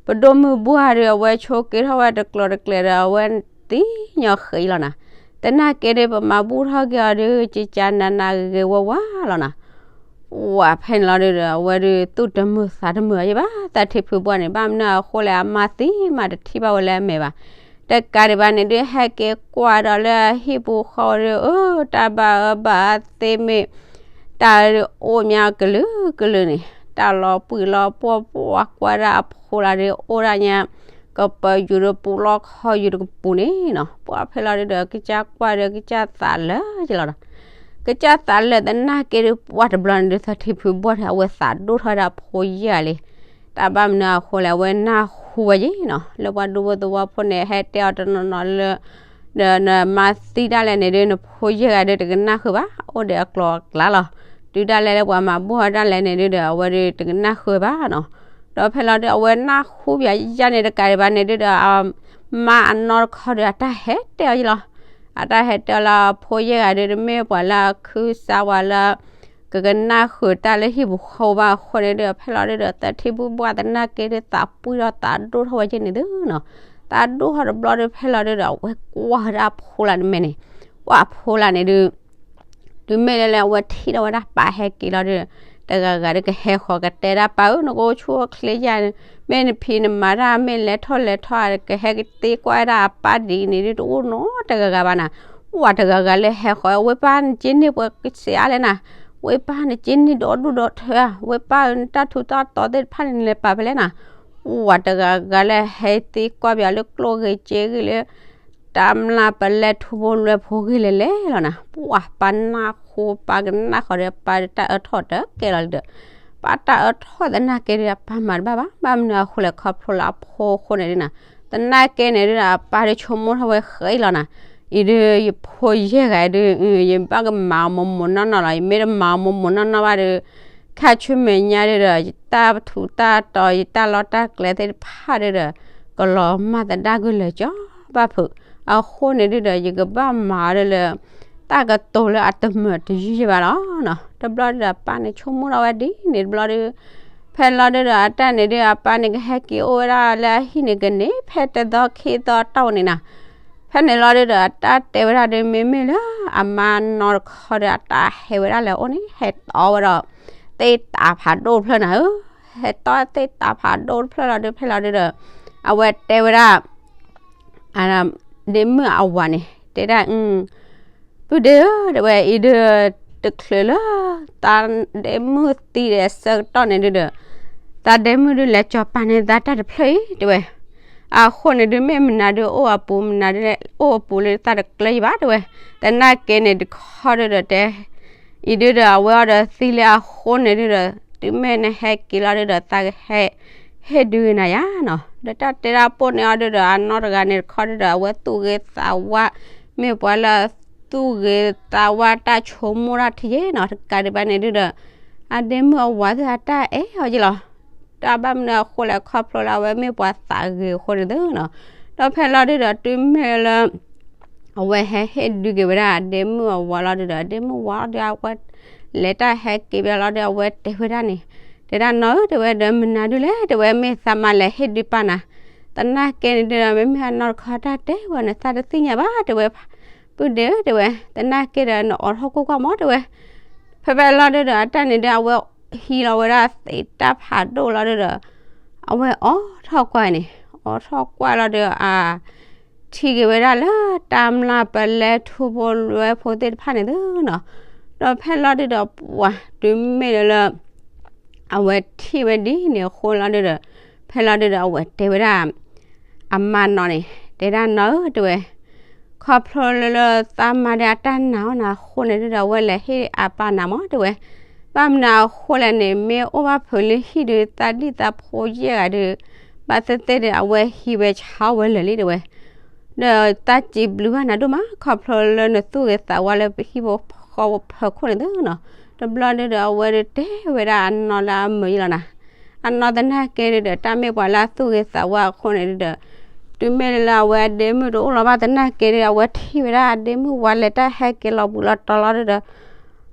ပဒိၣ်မုၢ်ပှၢ်ဒုး အဝဲဆိးက့ထီၣ်ဝဲတကျိၤတကျဲၤဒီး အဝဲသ့ၣ်ညါဃဲးအံၤလီၤနၤ, သနာ်က့ဒုး ပမၤဘူၣ်ထီၣ်က့ၤအီၤဒုး ကကနၤနၤဂ့ၤဝဲဝါလီၤနၤ ပှၢ်ဖဲန့ၣ်လီၤဒုးဒီး အဝဲဒုးသူၣ်တမုာ်သးတမုာ်ယဘၣ် သးထံဖုပှၢ်န့ၣ် ဘၣ်မနုၤအဃိလဲၣ် အမါသံမးတထံၣ်ဘၣ်ဝဲလၢအမဲာ်ဘၣ်, တကးဒံးဘၣ်န့ၣ်ဒုး ဟဲက့ၤကွၢ်ဒီးလၢအဟံၣ်ပူၤဃီဝဲဒုး အၢ တၢ်ဘၣ်အၢဘၣ်အသ့မ့ၢ် တၢ်ဒုးအိၣ်မးကလုာ်ကလုာ်န့ၣ် တၢ်လီၤပှံၢ်လီၤပှီၢ်ပှၢ်ကွၢ်ဒၣ်အဖိလၢဒုးအိၣ်ဒၣ်ညါ ကပၢၤယူၤဒီးပူလီၢ်ခီယူၤတကပူၤန့ၣ်နီၤ, ပှၤဖဲလီၤဒုဒီး ကစၢ်ကွၢ်ဒီးကစၢ်သးလၢာ်က့လီၤဒီး ကစၢ်သးလၢာ်သနာ်က့ဒီး ပှၤတဘျီန့ၣ်ဒုး သထံဖုဘီၣ်ဒီး အဝဲသးဒိၣ်ထီၣ်ဝဲဒၣ်ဖိယဲၢ်ဂၤလံ. တၢ်ဘၣ်မနုၤအဃိလဲၣ် အဝဲနၢ်ဟူဝဲယ့ၣ်နီၤ, လၢပှၤဒူဖိသဝီဖိန့ၣ် ဟဲတဲအီၤတနီၤနီၤလၢ ဒီးနမၤသံဒၣ်လဲာ်န့ၣ်ဒုး နဖိယဲၢ်ဂၤဒုးတကနၣ်ဃုာ်ဘၣ်, အိၣ်ဒီးအကျိၤအကျဲလီၤ. တုၤဒၣ်လဲာ်လၢပှၤမၤဘူၣ်အီၤဒၣ်လဲာ်န့ၣ်ဒုးဒီး အဝဲဒုးတကနၣ်ဃုာ်ဘၣ်နီၤ. ဒီးဖဲလီၤဒုး အဝဲနၢ်ဟူဘၣ်ယဲၢ်န့ၣ်တကးဒံးဘၣ်န့ၣ်ဒုးဒီး အမါအနီၢ်တခီဒီး အတၢ်ဟဲတဲအီၤယ့ၣ်လီၤ. အတၢ်ဟဲတဲအီၤလၢအဖိယဲၢ်ဂၤဒုး တမ့ၢ်ပှၤလၢအခုစါဝဲလၢ ကကနၣ်ဃုာ်တၢ်လၢဟံၣ်ပူၤဃီပူၤဘၣ်အဃိန့ၣ်ဒုး ဖဲလီၤဒုဒီး သထံဖုဘီၣ်သနာ်က့ဒုး သးပှံၢ်ထီၣ်သးဒိၣ်ထီၣ်ဝဲယ့ၣ်န့ၣ်သုနီၤ. သးဒိၣ်ထီၣ်တဘျီဒုး ဖဲလီၤဒုဒီး အဝဲကွၢ်ဝဲဒၣ်အဖိလၢနမဲာ်န့ၣ်, ကွၢ်အဖိလၢန့ၣ်ဒုး တုၤမ့ၢ်လၢလၢအဝဲထံၣ်ထီၣ်ဝဲဒၣ်ပၢ်ဟဲက့ၤလီၤဒုး တဂၤဂၤဒုးကဟဲဃီၤကတဲဒၣ်ပၢ်ဧၢ နကအိၣ်ဆူၣ်အိၣ်ချ့ယဲၢ်, မ့ၢ်နဖံးနမၤတၢ် မ့ၢ်လဲၤထီၣ်လဲၤထီၣ် ကဟဲကသ့ကွၢ်ဝဲဒၣ်အပၢ်ဒ်အံၤန့ၣ်ဒုး တအိၣ်နီတဂၤဂၤဘၣ်နၤ. ပှၤတဂၤဂၤလၢဟဲဃီၤ ဝဲပၢ်နက့န့ၢ်ပှၤကစဲးအါလဲၣ်နၤ, ဝဲပၢ်နက့န့ၢ်ဒီဒူၣ်ဒီထၢဧါ, ဝဲပၢ်နတၢ်ထူးတၢ်တီၤသ့ၣ်တဖၣ်န့ၣ် နလဲၤပာ်ဖဲလဲၣ်နၤ. ပှၤတဂၤဂၤလၢဟဲသ့ကွၢ်ပၠးလၢကျိၣ်ဂ့ၤစ့ဂ့ၤလၢ တၢ်မျၢ်ပလဲထူဖိလွဲဖိဂ့ၢ်လဲၤလဲၤလီၤနၤ. ပှၤပၢ်နၢ်ဟူပၢ်ကနၣ်ဃီၤဒီး ပၢ်တၢ်အၢထီၣ်တကဲလီၤဒုး, ပၢ်တၢ်အၢထီၣ်သနာ်က့ဒီး အပၢ်မၤတဘၣ်ဘၣ်, ဘၣ်မနုၤအဃိလဲၣ်ခီဖျိလၢအဖိအဃိန့ၣ်ဒုးနၤ, သနာ်က့န့ၣ်ဒုးဒီး အပၢ်ဒုးဆိကမိၣ်ထီၣ်ဝဲဃဲလီၤနၤ. အံၤဒုးယဖိယဲၢ်ဂၤဒုး ယဘၣ်ကမၤအီၤမိၢ်မိၢ်နီၢ်နီၢ်လီၤ, ယမ့ၢ်တမၤအီၤမိၢ်မိၢ်နီၢ်နီၢ်ဘၣ်ဒီး ခါဆူမဲာ်ညါဒုးဒီး ယတၢ်ထူးတၢ်တီၤ ယတၢ်လီၢ်တၢ်ကျဲသ့ၣ်တဖၣ်ဒုးဒီး ကလီၤမၢ်သဒါဂုာ်လၢာ်ကၠီဘၣ်ဖုး, အဃိန့ၣ်ဒုးဒီး ယကဘၣ်မၤအီၤဒ်လၢ တၢ်ကတိၤလၢအတမုာ်တယုၢ်ယဲၢ်ဘၣ်လီၤနီၤ. တဘျီဒုးဒီး အပၢ်န့ၣ်ဆိကမိၣ်ထီၣ်ဝဲဒ်န့ၣ်တဘျီဒုး, ဖဲလီၤဒုးဒီး အတၢ်န့ၣ်ဒုး အပၢ်န့ၣ်ကဟဲက့ၤအိၣ်ဝဲဒၣ်လၢအဟံၣ်န့ၣ် ကန့ၢ်ဖဲတသီခံသီတီၢ်န့ၣ်နၤ. ဖဲန့ၣ်လီၤဒုးဒီး အတၢ်တဲဝဲဒၣ်ဒုး မ့မ့ၢ်လၢအမါနီၢ်တခီဒီး အတၢ်ဟဲဝဲဒၣ်လၢအအိၣ်န့ၣ် ဟဲတီဝဲဒီး သ့ၣ်တးဖးဒိၣ်တဖျၢၣ်နၤဧၢ, ဟဲတီသ့ၣ်တးဖးဒိၣ်တဖျၢၣ်လီၤဒုး ဖဲလီၤဒုးဒီး အဝဲတဲဝဲဒၣ် ဒ့မုၣ်အဝၤန့ၣ် တဲဒၣ် ပုၢ်ဒ့ဧၢ တဲဝဲ အံၤဒုး တချုးလၢ သးဒ့မုၣ်သံဒီးအဆၢကတီၢ်န့ၣ်ဒုးဒီး သးဒ့မုၣ်ဒုးလဲၤကၠီၤပာ်န့ၢ်သးတၢ်တဖျၢၣ်အံၤ တဲဝဲ, အဃိန့ၣ်ဒုး မ့ၢ်မနုၤဒုးအိၣ်အပူၤ မနုၤဒုးအိၣ်အပူၤလၢသးတကျၢၤယဘၣ် တဲဝဲ, သနာ်က့န့ၣ်တခီဒုးဒီးတဲ အံၤဒုးဒီး အဝဲအီၤဒီးသံလၢအဃိန့ၣ်ဒုးဒီး တုၤမ့ၢ်နဟဲက့ၤလီၤဒုးဒီး သးကဟဲ ဟ့ၣ်ဒုးက့ၤနၤယါနီၤ. ဒီးတၢ်တဲဒၣ်ပိာ်န့ၢ်အီၤဒုးဒီး အနီၢ်တဂၤန့ၣ်တခီဒုးဒီး အဝဲသူၣ်ဂ့ၤသးဝါ မ့ၢ်ပှၤလၢသူၣ်ဂ့ၤသးဝါတၢ်ဆိကမိၣ်တၢ်ထံယ့ၣ်နီၤ တကးဒံးဘၣ်န့ၣ်ဒုးဒီး အဒ့မုၣ်အဝၤသ့ၣ်အတၢ်အဲၣ်အီၤယ့ၣ်လီၤ. တၢ်ဘၣ်မနုၤအဃိလဲၣ် ခီဖျိလၢအဝဲမ့ၢ်ပှၤသးဂ့ၤအဃိန့ၣ်သုနီၤ. ဒီးဖဲလီၤဒုးဒီး တုၤမ့ၢ်လၢ အဝဲဟဲဟ့ၣ်ဒုးက့ၤဝဲဒၣ်အဒ့မုၣ်အဝၤလီၤဒုးဒီး အဒ့မုၣ်ဝၤလီၤဒုး အဝဲလဲၤတၢ်ဟဲက့ၤဘၣ်လီၤဒီး အဝဲတဲဝဲဒၣ်န့ၣ် တဲဒၣ်နီၢ်ဧၢ တဲဝဲဒီး မနုၤဒုးလဲၣ် တဲဝဲ မ့ၢ်သးမၤလဲၤဟ့ၣ်ဒုးပာ်နၤ သနာ်က့န့ၣ်ဒုးဒီး မ့မ့ၢ်အနီၢ်တခီတၢ်တဲဝဲန့ၣ် သးတသ့ၣ်ညါဘၣ် တဲဝဲ ပုၢ်ဒ့ဧၢ တဲဝဲ သနာ်က့ဒီး နအိးထီၣ်ကွၢ်ကွၢ်မး တဲဝဲ ဖဲဖဲလီၤဒုးဒီး အတၢ်န့ၣ်ဒုး အဝဲဟံးလီၤဝဲဒၣ်သ့ၣ်တၢ်ဖးဒိၣ်လီၤဒုးဒီး အဝဲအိးထီၣ်ကွၢ်န့ၣ် အိးထီၣ်ကွၢ်လီၤဒုး အ ထံၣ်က့ၤဝဲဒၣ်လၢတၢ်မျၢ်ပလဲထူဖိလွဲဖိသ့ၣ်တဖၣ်န့ၣ်သုနီၤ. ဒီးဖဲလီၤဒုးဒီးပှၤတုၤမ့ၢ်လၢလၢ အဝဲထံၣ်ဝဲဒ်န့ၣ်အဃိလီၤဒုးဒီး ဖဲလီၤဒုးဒီးအဝဲတဲဝဲဒၣ် အမါနီၢ်န့ၣ် တဲဒၣ်နီၢ်ဧၢ တဲဝဲ ခီဖျိလၢလၢသးမါဒီးအတၢ်နာ်အီၤနၤအဃိန့ၣ်ဒုးဒီး အဝဲလဲၤဟ့ၣ်အပၢ်နၤမး တဲဝဲ ဘၣ်မနုၤအဃိလဲၣ်န့ၣ် မ့ၢ်အိၣ်ဘၣ်ဖုးလၢဟံၣ်ဒုး သးဒံၣ်သးဖိယဲၢ်ဂၤဒုး ဘၣ်သ့ၣ်သ့ၣ်ဒီး အဝဲဟံးဝဲဆါဝဲလၢာ်လံ တဲဝဲ ဒီးတၢ်စံးဘျုးဘၣ်နၤဒိၣ်မး ခီဖျိလၢနသူၣ်ဂ့ၤသးဝါလၢပဟံၣ်ဖိဃီဖိဖၢခိၣ်န့ၣ်သုနီၤ. တဘျီဒုးဒီးအဝဲဒုးတဲဝဲဒၣ်အနီၢ်လၢအမုာ်ယ့ၣ်လီၤနၤ. အနီၢ်သနာ်က့ဒုးဒီး တၢ်မ့ၢ်ပှၤလၢအသူၣ်ဂ့ၤသးဝါအဃိန့ၣ်ဒုးဒီး တုၤမ့ၢ်လၢလၢအဝဲအဒ့မုၣ်တအိၣ်လီၤဘၣ်သနာ်က့ဒုး အဝဲထံၣ်ဝဲဒၣ်အဒ့မုၣ်ဝၤလဲၤတၢ်ဟဲက့ၤလီၤဘှံးလီၤတီၤလီၤဒုးဒီး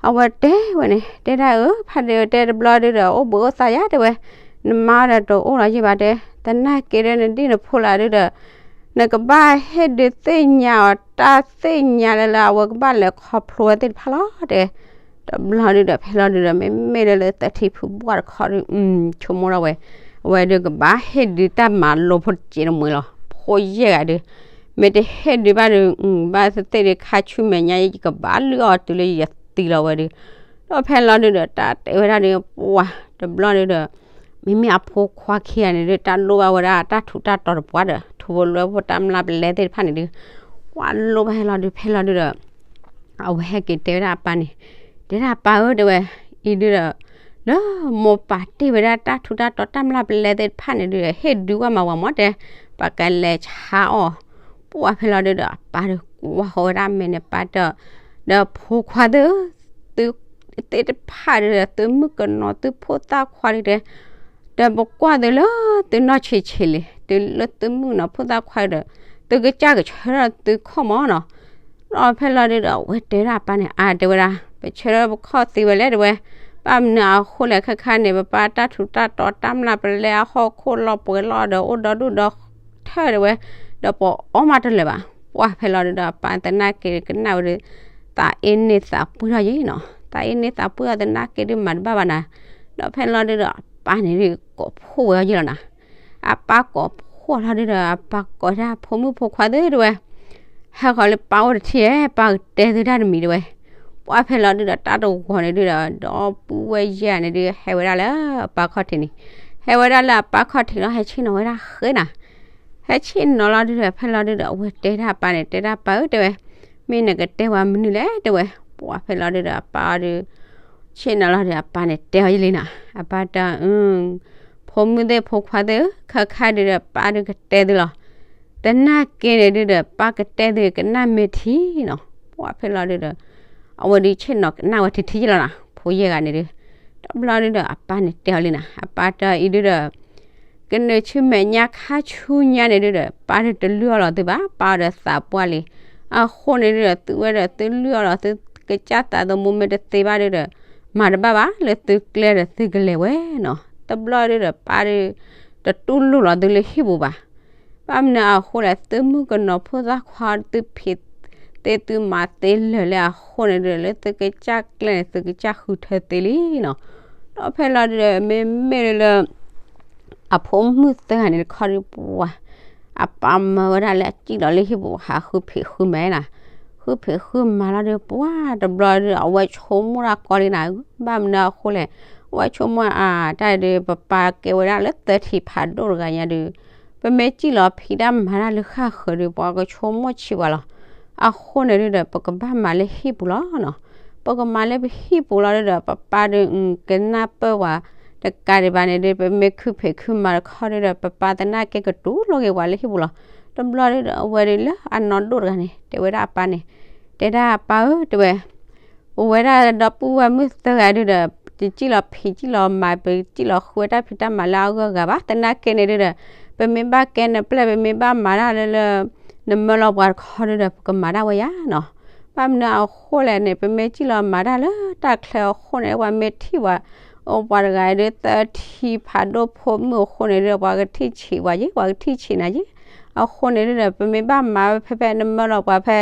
အဝဲတဲဝဲန့ၣ် တဲဒၣ်အၢ ဖးဒ့းတဲတဘျီဒုးဒီး အိၣ်ဘှံးအိၣ်သါယါ တဲဝဲ နမါဒီးတအိၣ်လီၤယံာ်ဘၣ်တဲ သနာ်က့ဒီးနဒံၣ်နဖိလၢဒုးဒီး နကဘၣ်ဟ့ၣ်ဒုးသ့ၣ်ညါအီၤ တၢ်သ့ၣ်ညါလၢလၢအဝဲကဘၣ်လဲၤခီဖျိဝဲသ့ၣ်တဖၣ်လီၤ တဲ တဘျီဒုးဒီး ဖဲလီၤဒုးဒီး မ့မ့ၢ်လၢလၢသထံဖုဘှၢ်တခီဒုး ဆိကမိၣ်ထီၣ်ဝဲ အဝဲဒုးကဘၣ်ဟ့ၣ်ဒုးတၢ်မၤလိဖိတစဲးတမှဲၤလီၤ ဖိယဲၢ်ဂၤဒုး မ့ၢ်တဟ့ၣ်ဒုးဘၣ်ဒုး ဘၣ်သ့ၣ်သ့ၣ်ဒုး ခါဆူမဲာ်ညါ ယကဘၣ်လုၢ်အီၤတုၤလၢယသံလီၤဝဲဒုး ဒီးဖဲလီၤဒုးဒီး တၢ်တဲဝဲဒၣ်ဒုး ပှၤတဘျီဒုးဒီး မ့မ့ၢ်အဖိခွါခံဂၤန့ၣ်ဒုး တၢ်လိၣ်ဘၣ်ဝဲဒၣ်တၢ်ထူးတၢ်တီၤတပှၢ်ဒီး ထူဖိလွဲဖိတၢ်မျၢ်ပလဲသ့ၣ်တဖၣ်န့ၣ်ဒုး ပှၤလိၣ်ဘၣ်ဟဲလီၤဒုး ဖဲလီၤဒုးဒီး အဝဲဟဲက့ၤတဲဝဲဒၣ်အပၢ်န့ၣ်, တဲဒၣ်အပၢ်ဧၢ တဲဝဲ, အံၤဒုးဒီး လၢမိၢ်ပၢ်တ့ၢ်ဝဲဒၣ်တၢ်ထူးတၢ်တီၤတၢ်မျၢ်ပလဲသ့ၣ်တဖၣ်န့ၣ်ဒုး ဟ့ၣ်ဒုးဝဲမးဝဲမၢ်တဲ, ပကလဲၤဆါအီၤ, ပှၢ်ဖဲလီၤဒုးဒီး အပၢ်ဒုးကွၢ်ဃီၤဝဲဒၣ်မဲာ်န့ၣ် ပၢ်တဲ, ဒီးဖိခွါသ့ၣ်ဧၢ, သုသ့ၣ်တဖၣ်ဒုးဒီး သုမုၣ်ကနီၤ သုဖိသၣ်ခွါဒုးတဲ ဒီးပကွၢ်သုလၢသုနီၢ်ဆံးဆံးလံ, တုၤလၢသုမုၣ်ကနီၤဖိသၣ်ခွါဒီး သုကစၢ်ကဆၢထၢၣ်သုခီၣ်မၢ်နီၤ, ဒီးဖဲလီၤဒုးဒီး အဝဲတဲဒၣ်အပၢ်န့ၣ် အါ တဲဝဲဒၣ် ပဆၢထၢၣ်ပခီၣ်သ့ဝဲလဲၣ် တဲဝဲ, ဘၣ်မနုၤအဃိလဲၣ် ခဲခါန့ၣ် ပပၢ်တၢ်ထူးတၢ်တီၤတၢ်မျၢ်ပလဲအဟီၣ်ခိၣ်လီၤပှဲၤလီၤဒီး အိၣ်ဒီဒူၣ်ဒီထၢၣ် တဲဝဲ, ဒီးပအီၣ်မးတလၢာ်ဘၣ်, ပှၢ်ဖဲလီၤဒုးဒီး အပၢ်သနာ်က့ကနၣ်ဝဲဒီး သးအ့န့သးပှံၢ်ထီၣ်ယံၤနီၤ, သးအ့န့သးပှံၢ်အီၤ သနာ်က့ဒုးမၤတဘၣ်ဘၣ်နၤ, ဒီးဖဲလီၤဒုးဒီး အပၢ်န့ၣ်ဒုး ကိးဖှိၣ်ဝဲအီၤယံၤလီၤနၤ, အပၢ်ကိးဖှိၣ်လီၤဒုးဒီး အပၢ်ကိးတၢ်ဖိမုၣ်ဖိခွါသ့ၣ် တဲဝဲ, ဟဲဃီၤလၢပၢ်အိၣ်တထံၣ်ဧါ ပၢ်ကတဲသုတၢ်တမံၤ တဲဝဲ, ပှၢ်ဖဲလီၤဒုးဒီး တၢ်တဂီၤန့ၣ်ဒုးဒီး ဒီပုၢ်ဝဲၢ်ယဲၢ်ဂၤန့ၣ်ဒုး ဟဲဝဲဒၣ်လၢအပၢ်ခီၣ်ထံးန့ၣ်, ဟဲဝဲဒၣ်လၢအပၢ်ခီၣ်ထံးလီၤ ဟဲဆ့ၣ်နီၤဝဲဒၣ်ဃဲနၤ ဟဲဆ့ၣ်နီၤလီၤဒုးဒီး ဖဲလီၤဒုးဒီး အဝဲတဲဒၣ်အပၢ်န့ၣ် တဲဒၣ်ပၢ်ဧၢ တဲဝဲ, မ့ၢ်နကတဲဝဲမနုၤလဲၣ် တဲဝဲ, ပှၢ်ဖဲလီၤဒုးဒီး အပၢ်အီၤဒုး ဆ့ၣ်နီၤလီၤဒီး အပၢ်န့ၣ်တဲအီၤယံၤလံနၤ, အပၢ်တဲ ဖိမုၣ်သ့ၣ်ဖိခွါသ့ၣ်ဧၢ, ခဲခါဒုးဒီး ပၢ်ဒုးကတဲသုလီၤ, သနာ်က့န့ၣ်ဒုးဒီး ပၢ်ကတဲသုကနၣ်မ့ၢ်ထံနီၤ, ပှၢ်ဖဲလီၤဒုးဒီး အဝဲဒုးဆ့ၣ်နီၤကနၣ်ဝဲထံထံယံၤလီၤနၤ, ဖိယဲၢ်ဂၤန့ၣ်ဒုး, တဘျီဒုးဒီး အပၢ်န့ၣ်တဲအီၤလံနၤ, အပၢ်တဲအီၤအံၤဒုးဒီး ကနုာ်ဆူမဲာ်ညါခါဆူညါန့ၣ်ဒုးဒီး ပၢ်ဒုးတလုၢ်အီၣ်လီၤသုဘၣ်, ပၢ်အီၤဒီးသးပှၢ်လံ, အဃိန့ၣ်ဒုးဒီး သုဝဲဒီးသုလုၢ်အီၣ်လီၤသုကစၢ်သးသမူမ့ၢ်တသ့ဘၣ်ဒုးဒီး မၤတဘၣ်ဘၣ်လၢသုကျဲဒီးသုကလဲၤဝဲနီၤ, တဘျီဒုးဒီး ပၢ်ဒုး တတူၢ်လိာ်လီၤသုလၢဟံၣ်ပူၤဘၣ် ဘၣ်မနုၤအဃိလဲၣ် သုမုၣ်ကနီၤဖိသၣ်ခွါသုဖံးသ့သုမၤသ့လၢာ်လၢအဃိန့ၣ်ဒုး လၢသုကစၢ်ကျဲန့ၣ် သုကစၢ်ဃုထၢသ့လံနီၤ, ဒီးဖဲလီၤဒုးဒီး မ့မ့ၢ်လၢ အဖိမုၣ်သၢဂၤန့ၣ်တခီဒုးပှၤ အပၢ်မၢဝဲဒၣ်လၢအစံၣ်လီၤလၢဟံၣ်ပူၤဟးဃုဖံးဃုမၤနၤ, ဃုဖံးဃုမၤလီၤဒုးပှၤ တဘျီဒုး အဝဲဆိကမိၣ်တၢ်ကီလံနၤ, ဘၣ်မနုၤအဃိလဲၣ်, အဝဲဆိကမိၣ်အါ တၢ်ဒုး ပပၢ်ကဲဝဲဒၣ်လၢသၢထံဖးဒိၣ်တဂၤညါဒုး ပမ့ၢ်စံၣ်လီၤဖံးတၢ်မၤတၢ်လၢဃၣ်ဃၢၤဒုး ပှၤကဆိကမိၣ်ဆံးပှၤလီၤ, အဃိန့ၣ်ဒုးဒီး ပကဘၣ်မၤလၢဟံၣ်ပူၤလီၤနီၤ, ပကမၤလၢပဟံၣ်ပူၤလီၤဒုးဒီး ပပၢ်ဒုး ကနၢ်ပၢၢ်ပှၤ တကးဒံးဘၣ်န့ၣ်ဒုး ပမ့ၢ်ခုဖံးခုမၤတခီဒုးဒီး ပပၢ်သနာ်က့ကတူၢ်လိာ်က့ၤပှၤလၢဟံၣ်ပူၤလီၤ, တဘျီဒုးဒီး အဝဲဒုးလၢအနီၢ်ဒိၣ်တဂၤန့ၣ် တဲဝဲဒၣ်အပၢ်န့ၣ်, တဲဒၣ်အပၢ်ဧၢ တဲဝဲ ပဝဲဒၣ်ဒီပုၢ်ဝဲၢ်မုၣ်သၢဂၤဒုးဒီး ပစံၣ်လီၤဖံးစံၣ်လီၤမၤ ပစံၣ်လီၤဃုဝဲတၢ်ဖံးတၢ်မၤလၢအဂုၤအဂၤဘၣ်, သနာ်က့န့ၣ်ဒုးဒီး ပမ့ၢ်ဘၣ်ကဲနပျဲၢ် ပမ့ၢ်ဘၣ်မၤတၢ်လၢလၢ နမၢလီၤပှၤတခီဒုးဒီး ပကမၤတၢ်ဝဲယါနီၤ, ဘၣ်မနုၤအဃိလဲၣ်န့ၣ် ပမ့ၢ်စံၣ်လီၤမၤတၢ်လၢတၢ်ချၢအဃိန့ၣ် ပှၤမ့ၢ်ထံၣ်ပှၤ အိၣ်ပှၤတဂၤဒုး သၢထံဖးဒိၣ်ဖိမုၣ်အဃိန့ၣ်ဒုး ပှၤကထံၣ်ဆံးပှၤယ့ ပှၤကထံၣ်ဆံးနၤယ့, အဃိန့ၣ်ဒုးဒီး ပမ့ၢ်ဘၣ်မၤဝဲဖဲဖဲနမၢလီၤပှၤဖဲ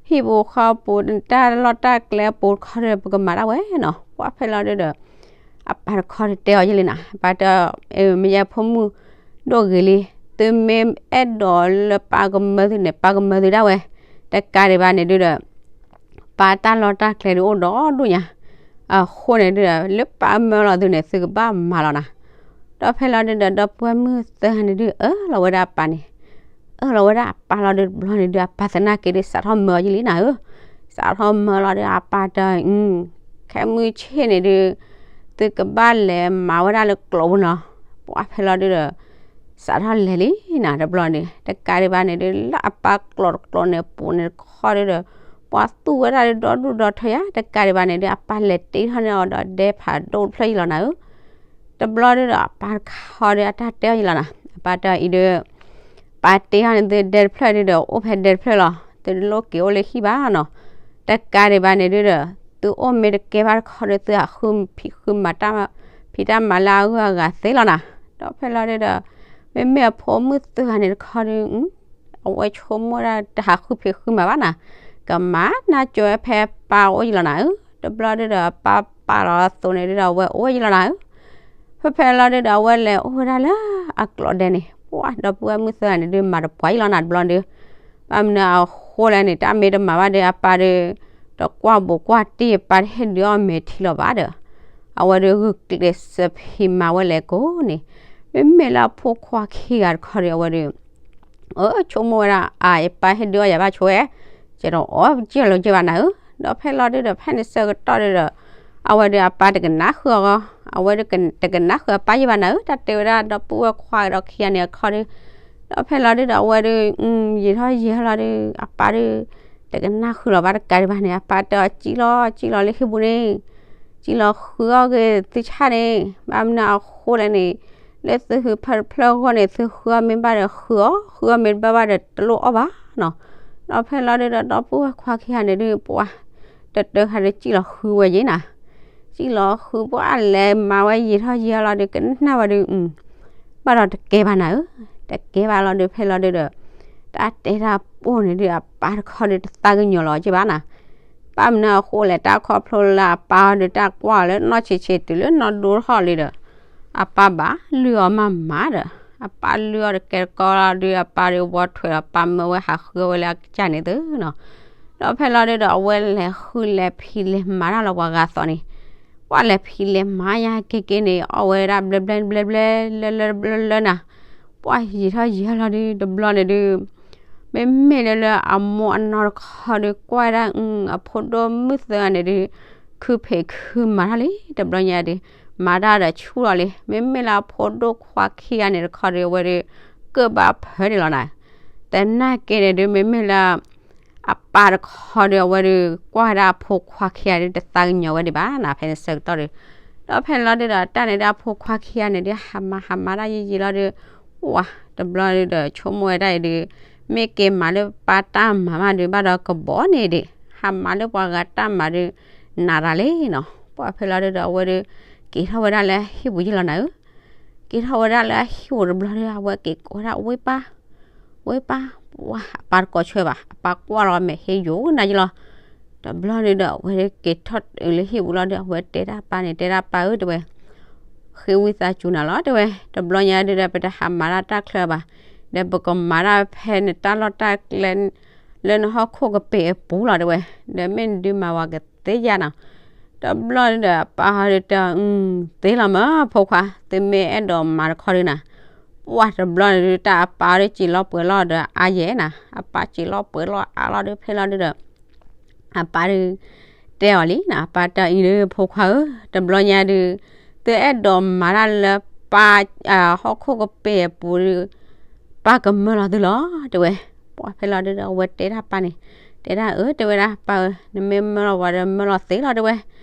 ဟံၣ်ပူၤဃီပူၤ တၢ်လီၢ်တၢ်ကျဲအပူၤတခီဒုး ပကမၤတၢ်ဝဲနီၤ, ပှၢ်ဖဲလီၤဒုးဒီး အပၢ်တခီဒုးတဲအီၤယံၤလံနၤ, အပၢ်တဲ မ့ၢ်ယဲဖိမုၣ်ဒိၣ်ဂ့ၤလံ, သုမ့ၢ်အဲၣ်ဒိးလၢပၢ်ကမၢသုန့ၣ် ပၢ်ကမၢသုဒၣ်ဝဲ, တကးဒံးဘၣ်န့ၣ်ဒုးဒီး ပၢ်တၢ်လီၢ်တၢ်ကျဲဒုးအိၣ်ဒီဒူၣ်ညါ, အဃိန့ၣ်ဒုးဒီး လၢပၢ်မၢလီၤသုန့ၣ် သုကဘၣ်မၤလီၤနၤ, ဒီးဖဲလီၤဒုးဒီး ဒီပုၢ်ဝဲၢ်မုၣ်သၢဂၤန့ၣ်ဒုး အၢၣ်လီၤဝဲဒၣ်အပၢ်န့ၣ် အၢၣ်လီၤဝဲဒၣ်အပၢ်လီၤဒုး တဘျီန့ၣ်ဒုး အပၢ်သနာ်က့ဒုး စးထီၣ်မၢအီၤယံၤလံနၤဧၢ, စးထီၣ်မၢလီၤဒုး အပၢ်တဲ ခဲမုၢ်ဆ့ၣ်န့ၣ်ဒုး သုကဘၣ်လဲၤမၤဝဲဒၣ်လၢကျိးပူၤနီၤ, ပှၢ်ဖဲလီၤဒုးဒီး စးထီၣ်လဲၤလံနၤ တဘျီန့ၣ် တကးဒံးဘၣ်န့ၣ်ဒုး လၢအပၢ်ကျိးတကျိးန့ၣ်ပူၤန့ၣ်တခီဒုးဒီး ပှၤသူၣ်ဝဲဒၣ်ဒုးဒီဒူၣ်ဒီထၢယါ တကးဒံးဘၣ်န့ၣ်ဒုး အပၢ်လဲၤတ့ထီၣ်န့ၢ်အီၤဒီးဒဲဖးဒိၣ်တဖျၢၣ်ယံၤလီၤနၤဧၢ တဘျီဒုးဒီး အပၢ်တခီဒုး အတၢ်တဲအီၤယံၤလီၤနၤ, အပၢ်တဲအံၤဒုး ပၢ်တ့ထီၣ်န့ၢ်သုဒဲတဖျၢၣ်ဒုးဒီး အိၣ်ဖဲဒဲတဖျၢၣ်လီၤ, သုတလိၣ်က့ၤအိၣ်လၢဟံၣ်ဘၣ်နီၤ, တကးဒံးဘၣ်န့ၣ်ဒုးဒီး သုအိၣ်မ့ၢ်တကဲဘၣ်တခီဒုး သုဟးဃုဖံးဃုမၤတၢ် ဖံးတၢ်မၤလၢအဂုၤအဂၤသ့လီၤနၤ, ဒီးဖဲလီၤဒုးဒီး မ့မ့ၢ်အဖိမုၣ်သၢဂၤန့ၣ်တခီဒုး အဝဲဆိကမိၣ်ဒၣ်တဟးဃုဖံးဃုမၤဘၣ်နၤ, ကမၤနၢ်ကၠိဝဲဖဲပၢ်အိၣ်ယံၤလီၤနၤဧၢ, တဘျီဒုးဒီး ပၢ်ပာ်လီၤအသိးန့ၣ်ဒုးဒီး အဝဲအိၣ်ဝဲယံၤလီၤနၤဧၢ, ဖဲဖဲလီၤဒုးဒီး အဝဲလဲၤအိၣ်ဝဲဒၣ်လၢအကျိးဒဲန့ၣ် ပှၢ်ဒီပုၢ်ဝဲၢ်မုၣ်သၢဂၤန့ၣ်ဒုး မၤတပှၢ်ယံၤလီၤနၤ တဘျီဒုး ဘၣ်မနုၤအဃိလဲၣ်န့ၣ် တၢ်မ့ၢ်တမၤဘၣ်ဒီး အပၢ်ဒီး တကွၢ်ဘူးကွၢ်တံၢ် အပၢ်တဟ့ၣ်ဒုးအီၣ်မဲာ်ထံလီၤဘၣ်ဒီး အဝဲဒုးဂုာ်ကျဲးစၢးဖံးမၤဝဲလဲၤကိးန့ၣ်, မ့မ့ၢ်လၢအဖိခွါခံဂၤတခီဒီး အဝဲဒုး အၢ ဆိကမိၣ်ဝဲဒၣ် အါ ယပၢ်ဟ့ၣ်ဒုးအီၣ်ယၤဘၣ်ဆိဝဲ, ကဲဒီးအီၣ်ကၢၢ်လီၤကၢၢ်ဘၣ်နၤဧၢ, ဒီးဖဲလီၤဒုးဒီး ဖဲန့ၣ်ဆၢကတီၢ်ဒုးဒီး အဝဲဒုးအပၢ်တကနၣ်ဃုာ်အီၤ, အဝဲဒုးတကနၣ်ဃုာ်အပၢ်ယဲၢ်ဘၣ်နၤဧၢ, တၢ်တဲဝဲဒၣ်ဒီပုၢ်ဝဲၢ်ခွါဒီးခံဂၤန့ၣ်အခီဒီး, ဒီးဖဲလီၤဒုးဒီး အဝဲဒုး ယံာ်ထီၣ်ယံာ်ထီၣ်လီၤဒုး အပၢ်ဒုး တကနၣ်ဃုာ်လီၤဘၣ်တကးဒံးဘၣ်န့ၣ်, အပၢ်တဲအီၤ စံၣ်လီၤ စံၣ်လီၤလၢဟံၣ်ပူၤန့ၣ်, စံၣ်လီၤဃုအီၣ်က့ၤသုဆၣ်န့ၣ်, ဘၣ်မနုၤအဃိလဲၣ်န့ၣ်, လၢသုဟုဖၢတဖျၢၣ်အဂီၢ်န့ၣ် သုဃုအီၣ်မ့ၢ်ဘၣ်ဒီးဃုအီၣ်, ဃုအီၣ်မ့ၢ်တဘၣ်ဘၣ်ဒီးတလိၣ်အီၣ်ဘၣ်နီၤ. ဒီးဖဲလီၤဒုးဒီး ဒီပုၢ်ဝဲၢ်ခွါခံဂၤန့ၣ်ဒုး ပှၤ တတၢခါဒုး စံၣ်လီၤဃုဝဲယဲၢ်နၤ, စံၣ်လီၤဃုပှၢ်လဲၤမၤဝဲယံာ်ထီၣ်ယံာ်ထီၣ်လီၤဒုး ကနၣ်ဝဲဒုး ဘၣ်ဒီးတကဲဘၣ်နၤဧၢ, တကဲဘၣ်လီၤဒုး ဖဲလီၤဒုးဒီး တၢ်တဲတၢ်ပိၢ်န့ၣ်ဒုး အပၢ်တခီဒုး တသးကညီၤလီၤက့ဘၣ်နၤ. ဘၣ်မနုၤအဃိလဲၣ် တၢ်ခီဖျိလၢအပၢ်အီၤဒုး တၢ်ကွၢ်အီၤလၢနီၢ်ဆံးဆံးတုၤလၢနီၢ်ဒိထီၣ်လံဒီး အပၢ်ဘၣ်လုၢ်အီၤမးမးဒီး အပၢ်လုၢ်အီၤတကဲတကီလီၤဒုး အပၢ်ဒုးဝီထွဲးလီၤ ပၢ်မၢဝဲဟးဃုအီၣ်ဝဲလၢအကစၢ်န့ၣ်သုနီၤ. ဒီးဖဲလီၤဒုးဒီး အဝဲလဲၤဃုလဲၤဖံးလဲၤမၤတၢ်လီၤပှၤဂၤသီးန့ၣ်, ပှၢ်လဲၤဖံးလဲၤမၤညါက့ၤက့ၤန့ၣ် အီၣ်ဝဲဒၣ်ဘျဲဘျဲဘျဲဘျဲ လၢလၢလၢလၢနၤ, ပှၢ်ယံာ်ထီၣ်ယံာ်ထီၣ်လီၤဒုး တဘျီန့ၣ်ဒုး မ့မ့ၢ်လၢလၢအမိၢ်အနီၢ်တခီဒုး ကွၢ်ဝဲဒၣ် အဖိဒိၣ်မုၣ်သၢဂၤန့ၣ်ဒုး ခုဖံးခုမၤထီၣ်လံ တဘျီညါဒုး မၤတၢ်ဒီးဆူၣ်လီၤလံ. မ့မ့ၢ်လၢအဖိဒိၣ်ခွါခံဂၤန့ၣ်တခီဒုး အဝဲဒုး ကၢၣ်ဘၣ်ဖၢန့ၣ်လီၤနၤ. သနာ်က့န့ၣ်ဒုး မ့မ့ၢ်လၢ အပၢ်တခီဒုး အဝဲဒုး ကွၢ်ဝဲဒၣ်အဖိခွါခံဂၤဒုး တသးကညီၤဝဲဒံးဘၣ်နၤ ဖဲန့ၣ်ဆၢကတီၢ်ဒုး. ဒီးဖဲလီၤဒုးဒီး တၢ်န့ၣ်ဒုး အဖိခွါခံဂၤန့ၣ်ဒုး ဟးမၤဟးမၤတၢ်ယံာ်ယံာ်လီၤဒုး ဝၤ တဘျီဒုးဒီး ဆိကမိၣ်ဝဲဒၣ်အံၤဒုး မ့ၢ်က့ၤမၤလၢပၢ်တၢ်မၤမးဒုး ဘၣ်ဒီးကဘီန့ၣ်ဒံး ဟးမၤလၢပှၤဂၤတၢ်မၤဒုး နးတၢ်လံနီၤ. ပှၢ်ဖဲလီၤဒုးဒီး အဝဲဒုး က့ၤထီၣ်ဝဲဒၣ်လၢအဟံၣ်ပူၤယံာ်လီၤနၤဧၢ. က့ၤထီၣ်ဝဲဒၣ်လၢအဟံၣ်ပူၤတဘျီဒုး အဝဲက့ၤကိးဝဲဒၣ် ဝ့ၢ်ပၢ် ဝ့ၢ်ပၢ်, ပှၢ် အပၢ်တကိးဆၢဘၣ် အပၢ်ကွၢ်လီၤမဲာ်ဟ့ယိာ်နၤယံာ်လီၤ. တဘျီဒုးဒီး အဝဲက့ၤထီၣ်လၢဟံၣ်ပူၤလီၤဒုး အဝဲတဲဒၣ်ပၢ်န့ၣ် တဲဒၣ်ပၢ်ဧၢ တဲဝဲ ဃ့ဝံသးစူၤနၤလီၤ တဲဝဲ. တဘျီညါဒုးဒီး ပတဟးမၤတၢ်တၢ်ချၢဘၣ်, ဒီးပကမၤတၢ်ဖဲနတၢ်လီၢ်တၢ်ကျဲ လၢနဟီၣ်ခိၣ်ကပ့ၤအပူၤလီၤ တဲဝဲ. ဒီးမ့ၢ်နဒုးမၤဝဲကသ့ဧါနီၤ. တဘျီဒုးဒီး အပၢ်ဟီဒုးတဲ သ့လီၤမး ဖိခွါ သုမ့ၢ်အဲၣ်ဒိးမၤတခီဒုးနၤ. ပှၢ်တဘျီန့ၣ်ဒုး တၢ်အပၢ်ဒုးစံးလီၤပှဲၤလီၤဒီးအါယဲၢ်နၤ, အပၢ်စံးလီၤပှဲၤလီၤအါလီၤဒုး ဖဲလီၤဒုးဒီး အပၢ်ဒုး တဲအီၤလံနီၤ, အပၢ်တဲအီၤအံၤဒုး ဖိခွါဧၢ, တဘျီညါဒုး သုအဲၣ်ဒိးမၤတၢ်လၢပၢ် ဟီၣ်ခိၣ်ကပ့ၤအပူၤဒုး ပၢ်ကမၢလီၤသုလီၤ တဲဝဲ. ပှၢ်ဖဲလီၤဒုးဒီး အဝဲတဲဒၣ်ပၢ်န့ၣ် တဲဒၣ်အၢ တဲဝဲဒၣ် ပၢ်ဧၢ, နမ့ၢ်မၢလီၤဝဲဒီးမၢလီၤသ့လီၤ တဲဝဲ,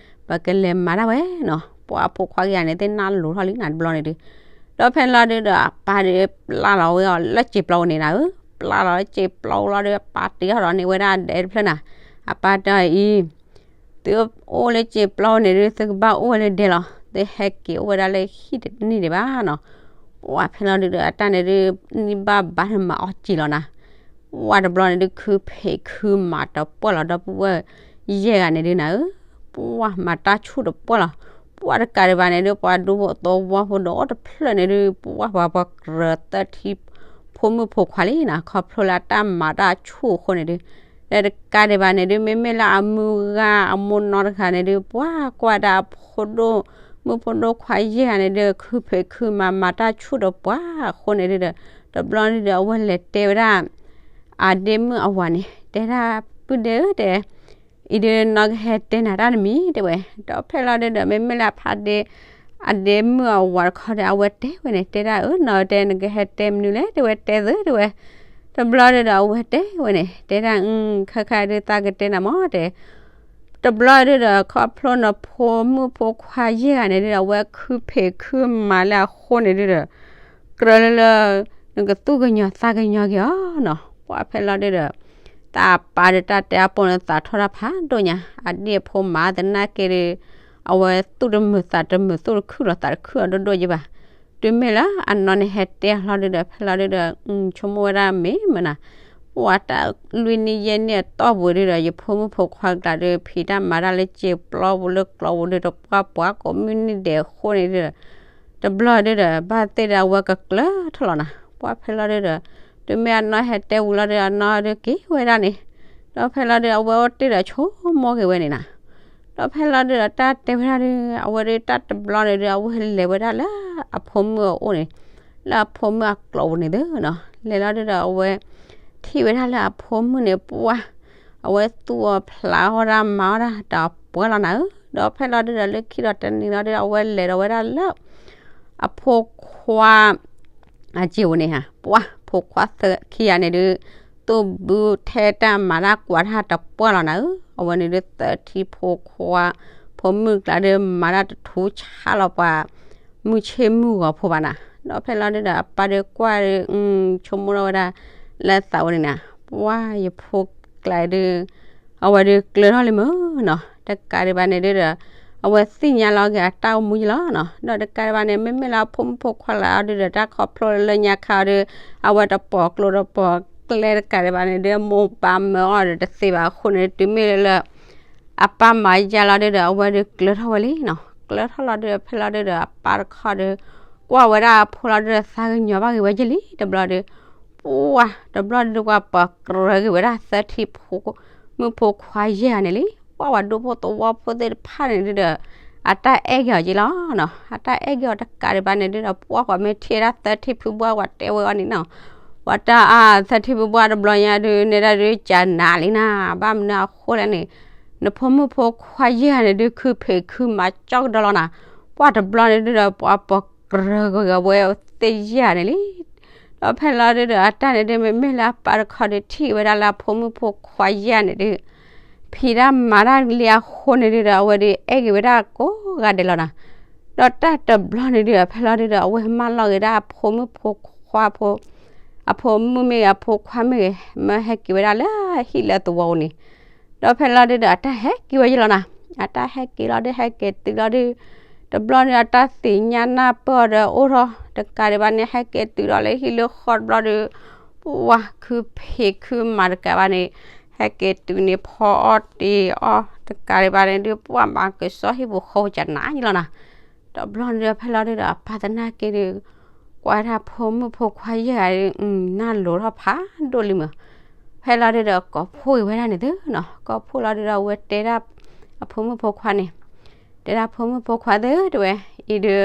ပကလဲၤမၤတၢ်ဝဲနီၤ. ပှၢ်အဖိခွါခံဂၤန့ၣ် သ့ၣ်နၢ်လိၤထီၣ်လံနီၤ တဘျီန့ၣ်ဒုး ဒီးဖဲလီၤဒုးဒီး အပၢ်ဒုးပျၢ်လီၤဝဲအီၤလၢစံာ်ပျီပူၤန့ၣ်နၤဧၢ, ပျၢ်လီၤလၢစံာ်ပျီပူၤလီၤဒုး အပၢ်တ့ထီၣ်ဒီးန့ၢ်ဝဲဒၣ်ဒဲတဖျၢၣ်နၤ, အပၢ်တဲအီၤအံၤ သုအိၣ်လၢစံာ်ပျီပူၤန့ၣ်ဒုး သုကဘၣ်အိၣ်ဝဲလၢဒဲလီၤ, သုဟဲက့ၤအိၣ်ဝဲဒၣ်လၢဟံၣ်တန့ၢ်ဒံးဘၣ်နီၤ. ပှၢ်ဖဲလီၤဒုးဒီး အတၢ်န့ၣ်ဒုး န့ၢ်ဘၣ်ဘၣ်န့ၣ်မၤအီၣ်စံာ်လီၤနၤ. ပှၢ်တဘျီန့ၣ်ဒုး ခုဖံးခုမၤတပှၢ်လီၤ ဒီပုၢ်ဝဲၢ်ယဲၢ်ဂၤန့ၣ်ဒုးနၤဧၢ, ပှၢ်မၤတၢ်ဆူၣ်တပှၢ်လီၤ. ပှၢ်တကးဒံးဘၣ်န့ၣ်ဒုး ပှၤဒူဖိသဝီဖိဒီးအိၣ်တဖျၢၣ်န့ၣ်ဒုး ပှၢ်ပှၤပှၤကြၢးသၢထံ ဖိမုၣ်ဖိခွါလံနီၤ, ခီဖျိလၢအတၢ်မၤတၢ်ဆူၣ်အဃိန့ၣ်ဒုး ဒီးတကးဒံးဘၣ်န့ၣ်ဒုး မ့မ့ၢ်လၢအမုၢ်ဂၤအမိၢ်နီၢ်တဂၤန့ၣ်ဒုး ပှၢ်ကွၢ်ဒၣ်အဖိဒိၣ် မုၣ်ဖိဒိၣ်ခွါယဲၢ်ဂၤန့ၣ်ဒုး ခုဖံးခုမၤမၤတၢ်ဆူၣ်တပှၢ်အဃိန့ၣ်ဒုးဒီး တဘျီန့ၣ်ဒီး အဝဲလဲၤတဲဝဲဒၣ် အဒ့မုၣ်အဝၤန့ၣ် တဲဒၣ်ပုၢ်ဒ့ဧၢ တဲ အံၤဒုးနီၢ်ကဟဲတဲနၤတၢ်တမံၤ တဲဝဲ. ဒီးဖဲလီၤဒုးဒီး မ့မ့ၢ်လၢအဖါဒ့ အဒ့မုၣ်အဝၤတခီဒီး အဝဲတဲဝဲန့ၣ် တဲဒၣ်အၢ နီၢ်တဲ နကဟဲတဲမနုၤလဲၣ် တဲဝဲ တဲသ့ တဲဝဲ. တဘျီဒုးဒီး အဝဲတဲဝဲန့ၣ် တဲဒၣ် ခဲခါဒုးသးကတဲနၤမး တဲ တဘျီဒုးဒီး ခီဖျိနဖိမုၣ်ဖိခွါယဲၢ်ဂၤန့ၣ်ဒုးဒီး အဝဲခုဖံးခုမၤလၢအဃိန့ၣ်ဒုးဒီး ကြၢးလၢလၢ နကသူၣ်ကညီၤသးကညီၤက့ၤအီၤနီၤ. ပှၢ်ဖဲလီၤဒုးဒီး တၢ်အပၢ်ဒီးတၢ်တဲအပိၢ်န့ၣ် သးထီၣ်တၢ်ဖးဒိၣ်ညါ အဒ့ၣ်အဖိမၤသနာ်က့ဒီး အဝဲသူၣ်တမုာ်သးတမုာ် သူၣ်တခုၣ်လီၤသးတခုၣ်အီၤဒိၣ်ဒိၣ်ယဲၢ်ဘၣ်. တုၤမ့ၢ်လၢအနီၢ်န့ၣ်ဟဲတဲအလီၤဒုးဒီး ဖဲလီၤဒုးဒီး ဆိကမိၣ်ဝဲဒၣ်မ့ၢ်မနုၤ ပှၢ်တၢ်လွံၢ်နံၣ်ယဲၢ်နံၣ်အတီၢ်ပူၤဒုးဒီး ယဖိမုၣ်ဖိခွါကျါဒုး ဖံးတၢ်မၤတၢ်လၢစံာ်ပျီပူၤလၢကျီပူၤဒုး တပှၢ်ပှၤကိးမုၢ်နံၣ်ဒဲးအဃိန့ၣ်ဒုးဒီး တဘျီဒုးဒီး ဘၣ်သ့ၣ်ဒီးအဝဲကကျၢၤထီၣ်လီၤနၤ. ပှၢ်ဖဲလီၤဒုးဒီး တုၤမ့ၢ်အနီၢ်ဟဲတဲဝံၤလီၤဒုး အနီၢ်ဒုးက့ၤဝဲဒၣ်န့ၣ် ဒီးဖဲလီၤဒုး အဝဲအိၣ်တ့ၢ်ဒီးဆိကမိၣ်က့ၤဝဲန့ၣ်နၤ. ဒီး ဒီးဖဲလီၤဒုဒီးတၢ်တဲဝဲဒၣ်ဒီး အဝဲဒုတၢ်တဘျီန့ၣ်ဒု အဝဲလဲၤဝဲဒၣ်လၢအဖိမုၣ်အအိၣ်န့ၣ်, လၢအဖိမုၣ်အကျိးပူၤန့ၣ်သ့နီၤ, လဲၤလီၤဒုဒီးအဝဲ ထံၣ်ဝဲဒၣ်လၢအဖိမုၣ်န့ၣ် ပှၢ် အဝဲသူၣ်အီၤဖျးအီၣ်ဒၣ်မၤအီၣ်ဒၣ်တပှၢ်လီၤနၤဧၢ, ဒီးဖဲလီၤဒုဒီးလၢခံဒီးတနံၤလီၤဒုဒီး အဝဲလဲၤဒီးဝဲဒၣ်လၢ အဖိခွါ အစ့ဝဲန့ၣ်ဧါ, ပှၢ် ဖိခွါသၢခံဂၤန့ၣ်ဒု သူၣ်ဘုထဲတၢ်မၤတၢ်ကွၢ်တၢ်တပှၢ်လီၤနၤဧၢ, အဝဲန့ၣ်ဒု သၢထံဖိခွါ ဖိမုၣ်ကျါဒု မၤတၢ်တထူဆါလီၤပှၤ မုၢ်ဆ့ၣ်မုၢ်ဂီၤဖိဘၣ်နၤ, ဒီးဖဲလီၤဒုဒီးအပၢ်ဒုကွၢ်ဒု ဆိကမိၣ်ထီၣ်ဝဲဒၣ် လၢသးဝဲန့ၣ်နၤ, ပှၢ် ယဖိကျါဒု အဝဲဒုကျၢၤထီၣ်လံမ့ၢ်နီၤ, တကးဒံးဘၣ်န့ၣ်ဒုဒီး အဝဲသ့ၣ်ညါလီၤက့ၤအတၢ်အိၣ်မူယလီၤနီၤ, ဒီးတကးဒံးဘၣ်န့ၣ် မ့မ့ၢ်လၢအဖိမုၣ်ဖိခွါလၢအီၤဒုဒီး တၢ်ခီဖျိလၢညါခါအီၤဒု အဝဲတပိာ်ကျိတပိာ်ကျဲတကးဒံးဘၣ်န့ၣ်ဒု အမိၢ်ပၢ်မၢအီၤဒီးတသ့ဘၣ်အဃိန့ၣ် တုၤမ့ၢ်လၢလၢ အပၢ်မၤယါလီၤဒုဒီး အဝဲဒုကျၢၤထီၣ်ဝဲလံနီၤ, ကျၢၤထီၣ်လီၤဒုဒီး ဖဲလီၤဒုဒီးအပၢ်တခီဒု ကွၢ်ဝဲဒၣ်အဖိလီၤဒုဒီး သးကညီၤဘၣ်က့ၤဝဲယလံ တဘျီဒု ပှၢ် တဘျီဒုပှၤပိာ်ကြၢးက့ၤဝဲဒၣ်သၢထံဖိ မုၣ်ဖိခွါယဲၢ်ဂၤန့ၣ်လံ, ပှၢ် ပှၤဒူဖိသဝီဖိသ့ၣ်တဖၣ်န့ၣ်ဒုဒီး အတၢ်အဲၣ်က့ၤအီၤက့ၤလီၤနီၤ, အတၢ်အဲၣ်က့ၤအီၤတကးဒံးဘၣ်န့ၣ်ဒုဒီး ပှၢ် ပှၤမ့ၢ်ထံၣ်ဝဲဒၣ်သၢထံဖုဘှၢ် ပှၤတဲဝဲအီၤန့ၣ်နီၤ, ပှၤတၢ်အါ သၢထံဖုဘှၢ်တဘျီညါဒု နဲဒၣ်ဒုကနၤလံနၤ, ဘၣ်မနုၤအဃိလဲၣ်န့ၣ် နဖိမုၣ်ဖိခွါယဲၢ်ဂၤန့ၣ်ဒု ခုဖံးခုမၤကၠီကဒီးလီၤနၤ, ပှၢ် တဘျီန့ၣ်ဒုဒီး ပှၤပိာ်ကြၢးက့ၤဝဲသ့ၣ်ယဲၢ်ဂၤန့ၣ်လံ ဒီးဖဲလီၤဒုဒီး အတၢ်န့ၣ်ဒု မ့မ့ၢ်လၢအပၢ်တခီဒု ထံၣ်ဝဲဒၣ်လၢအဖိမုၣ်ဖိခွါယဲၢ်ဂၤန့ၣ်ဒု ဖံးတၢ်မၤတၢ်လံအဃိန့ၣ်ဒုဒီး အဝဲဒု အဲၣ်က့ၤဝဲဒၣ်ကိးဂၤဒဲးလီၤနၤ, ဒီးတၢ်တဘျီန့ၣ်ဒု ဖဲလီၤဒုဒီး အဝဲမၢလီၤက့ၤဒၣ်အဖိမုၣ်ဖိခွါဖိ အဖိမုၣ်မ့ၢ်ဂ့ၤ အဖိခွါမ့ၢ်ဂ့ၤ မၢဟဲက့ၤဝဲဒၣ်လၢဟံၣ်လၢသဝီပူၤန့ၣ်, ဒီးဖဲလီၤဒုဒီး အတၢ်ဟဲက့ၤဝဲယလီၤနၤ, အတၢ်ဟဲက့ၤလီၤဒု ဟဲက့ၤတုၤလီၤဒု တဘျီန့ၣ် အတၢ်သ့ၣ်ညါနၢ်ပၢၢ်အီၤဒီးအိၣ်ထီၣ် တကးဒံးဘၣ်န့ၣ် ဟဲက့ၤတုၤဒီးလၢဟံၣ်လၢဃီတဘျီဒု ပှၢ် ခုဖံးခုမၤတကးဘၣ်န့ၣ် ဟဲက့ၤတုၤန့ၣ် ဖီအီၣ်တ့ၤအီၣ် တကးဒံးဘၣ်န့ၣ်ဒု ပှၢ် မၤက့ၤစီဟံၣ်ပူၤဃီပူၤကနၤယလီၤနၤ, တဘျီန့ၣ်ဒု ဖဲလီၤဒုဒီးအပၢ်သနာ်က့ဒု ကွၢ်တၢ်ဖိမုၣ်ဖိခွါယဲၢ်ဂၤဒု နၢ်လိၤထီၣ်ဖးဒိၣ်လံမး, ဖဲလီၤဒုဒီးကိးဖှိၣ်က့ၤဝဲဒၣ်န့ၣ်သ့နီၤ, ကိးဖှိၣ်လီၤဒုဒီး အဝဲတဲဒၣ် အဖိမုၣ်ဖိခွါန့ၣ် တဲဒၣ်ဖိမုၣ်ဖိခွါသ့ၣ်တဲဝဲ အံၤဒု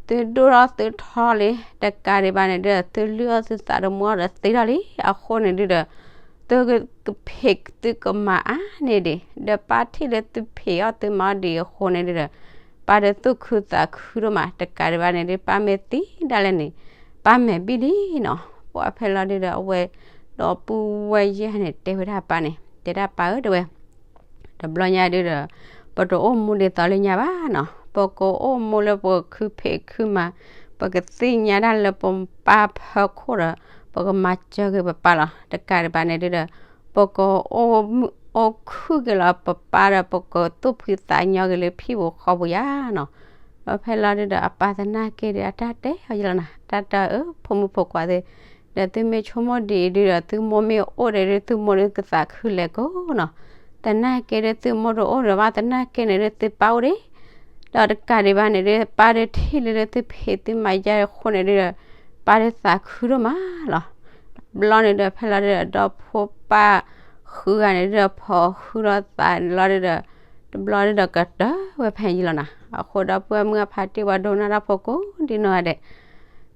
သုဒိၣ်ထီၣ်သုထီလံ တကးဒံးဘၣ်န့ၣ်ဒု သုလုၢ်အီၣ်သုသးတမူအီၣ်ဒီးသ့ထီၣ်လံ, အဃိန့ၣ်ဒုဒီး သုကဖံးသုကမၤအါန့ၢ်ဒံး ဒီးပၢ်ထံၣ်လၢသုဖံးအီၣ်သုမၤအီၣ်ဒံးအဃိန့ၣ်ဒုဒီး ပၢ်ဒုသူၣ်ခုသးခုဒိၣ်မး တကးဒံးဘၣ်န့ၣ်ဒု ပၢ်မ့ၢ်သံဒၣ်လဲာ်န့ၣ် ပၢ်မဲာ်ဘံၣ်လံနီၤ, ပှၢ် ဖဲလီၤဒုဒီးအဝဲ ဒီပုၢ်ဝဲၢ်ယဲၢ်ဂၤန့ၣ်တဲဝဲဒၣ်အပၢ်န့ၣ် တဲဒၣ်ပၢ်ဧၢ တဲဝဲ တဘျီညါဒုဒီး ပတအိၣ်မူဒ်သိးလၢညါဘၣ်နီၤ, ပကအိၣ်မူလၢပခုဖံးခုမၤ, ပကသ့ၣ်ညါတၢ်လၢပပၢ်ဖီခိၣ်ဒီး ပကမၤစၢၤက့ၤပပၢ်လီၤ, တကးဒံးဘၣ်န့ၣ်ဒုဒီး ပကအိၣ်မုာ်အိၣ်ခုၣ်က့ၤလီၤပပၢ်ဒီး ပကသူၣ်ဖှံသးညီက့ၤလၢဟံၣ်ပူၤဃီပူၤယါနီၤ, ဒီးဖဲလီၤဒုဒီး အပၢ်သနာ်က့ဒီး အတၢ်တဲအီၤယလီၤနၤ, တၢ်တဲအီၤဧၢ ဖိမုၣ်ဖိခွါသ့ၣ် ဒီးသုမ့ၢ်ဆိကမိၣ်ဒ်အံၤဒုဒီး သုမိၢ်မ့ၢ်အိၣ်ဒီးဒု သုမိၢ်ဒုကသးခုလဲၤကိးနီၤ, သနာ်က့ဒုသုမိၢ်တအိၣ်ဒီးဘၣ် သနာ်က့န့ၣ်ဒု သုပၢ်အိၣ်ဒံး, ဒီးတကးဒံးဘၣ်န့ၣ်ဒု ပၢ်ဒုထံၣ်လၢဒုသုဖံးသုမၤယါအဃိန့ၣ်ဒုဒီး ပၢ်ဒုသးခုဒိၣ်မးလီၤ, တဘျီန့ၣ်ဒီး ဖဲလီၤဒုဒီး ဒီဖိပၢ်ဃုဂၤန့ၣ်ဒုဒီး ဖီၣ်ဃုာ်ဒီးသးလီၤဒုဒီး တဘျီဒုဒီးကတၢၢ်ဝဲဖဲအံၤလီၤနၤ, အဃိဒီပုၢ်ဝဲၢ်မုၢ်အဖးတံၢ်ပှၤဒိကနၣ်တၢ်ဖိကိးဒ်နီၢ်ဂၤဒဲး ဒီး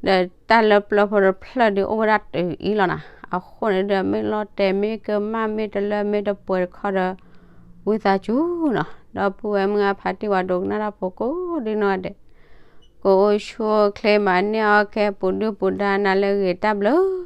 တၢ်လၢပျၢၤဖိတဖျၢၣ်ဒုးအိၣ်ဝဲဒၣ်တုၤအံၤလီၤနၤ, အဃိန့ၣ်ဒီး မ့ၢ်လီၤတဲာ်မ့ၢ်ကမၣ်မ့ၢ်တလၢမ့ၢ်တပှဲၤတခီဒီး ဝံသးစူၤနီၤ, ဒီပုၢ်ဝဲၢ်မုၢ်အဖးတံၢ်ပှၤဒိကနၣ်တၢ်ဖိကိးဒ်နီၢ်ဂၤဒဲး ကအိၣ်ဆူၣ်အိၣ်ချ့မၤန့ၢ်အီၣ်ကဲပူၤဒုၣ်ပူၤဒါနၤလၢအဂ့ၤတၢ်ဘျုး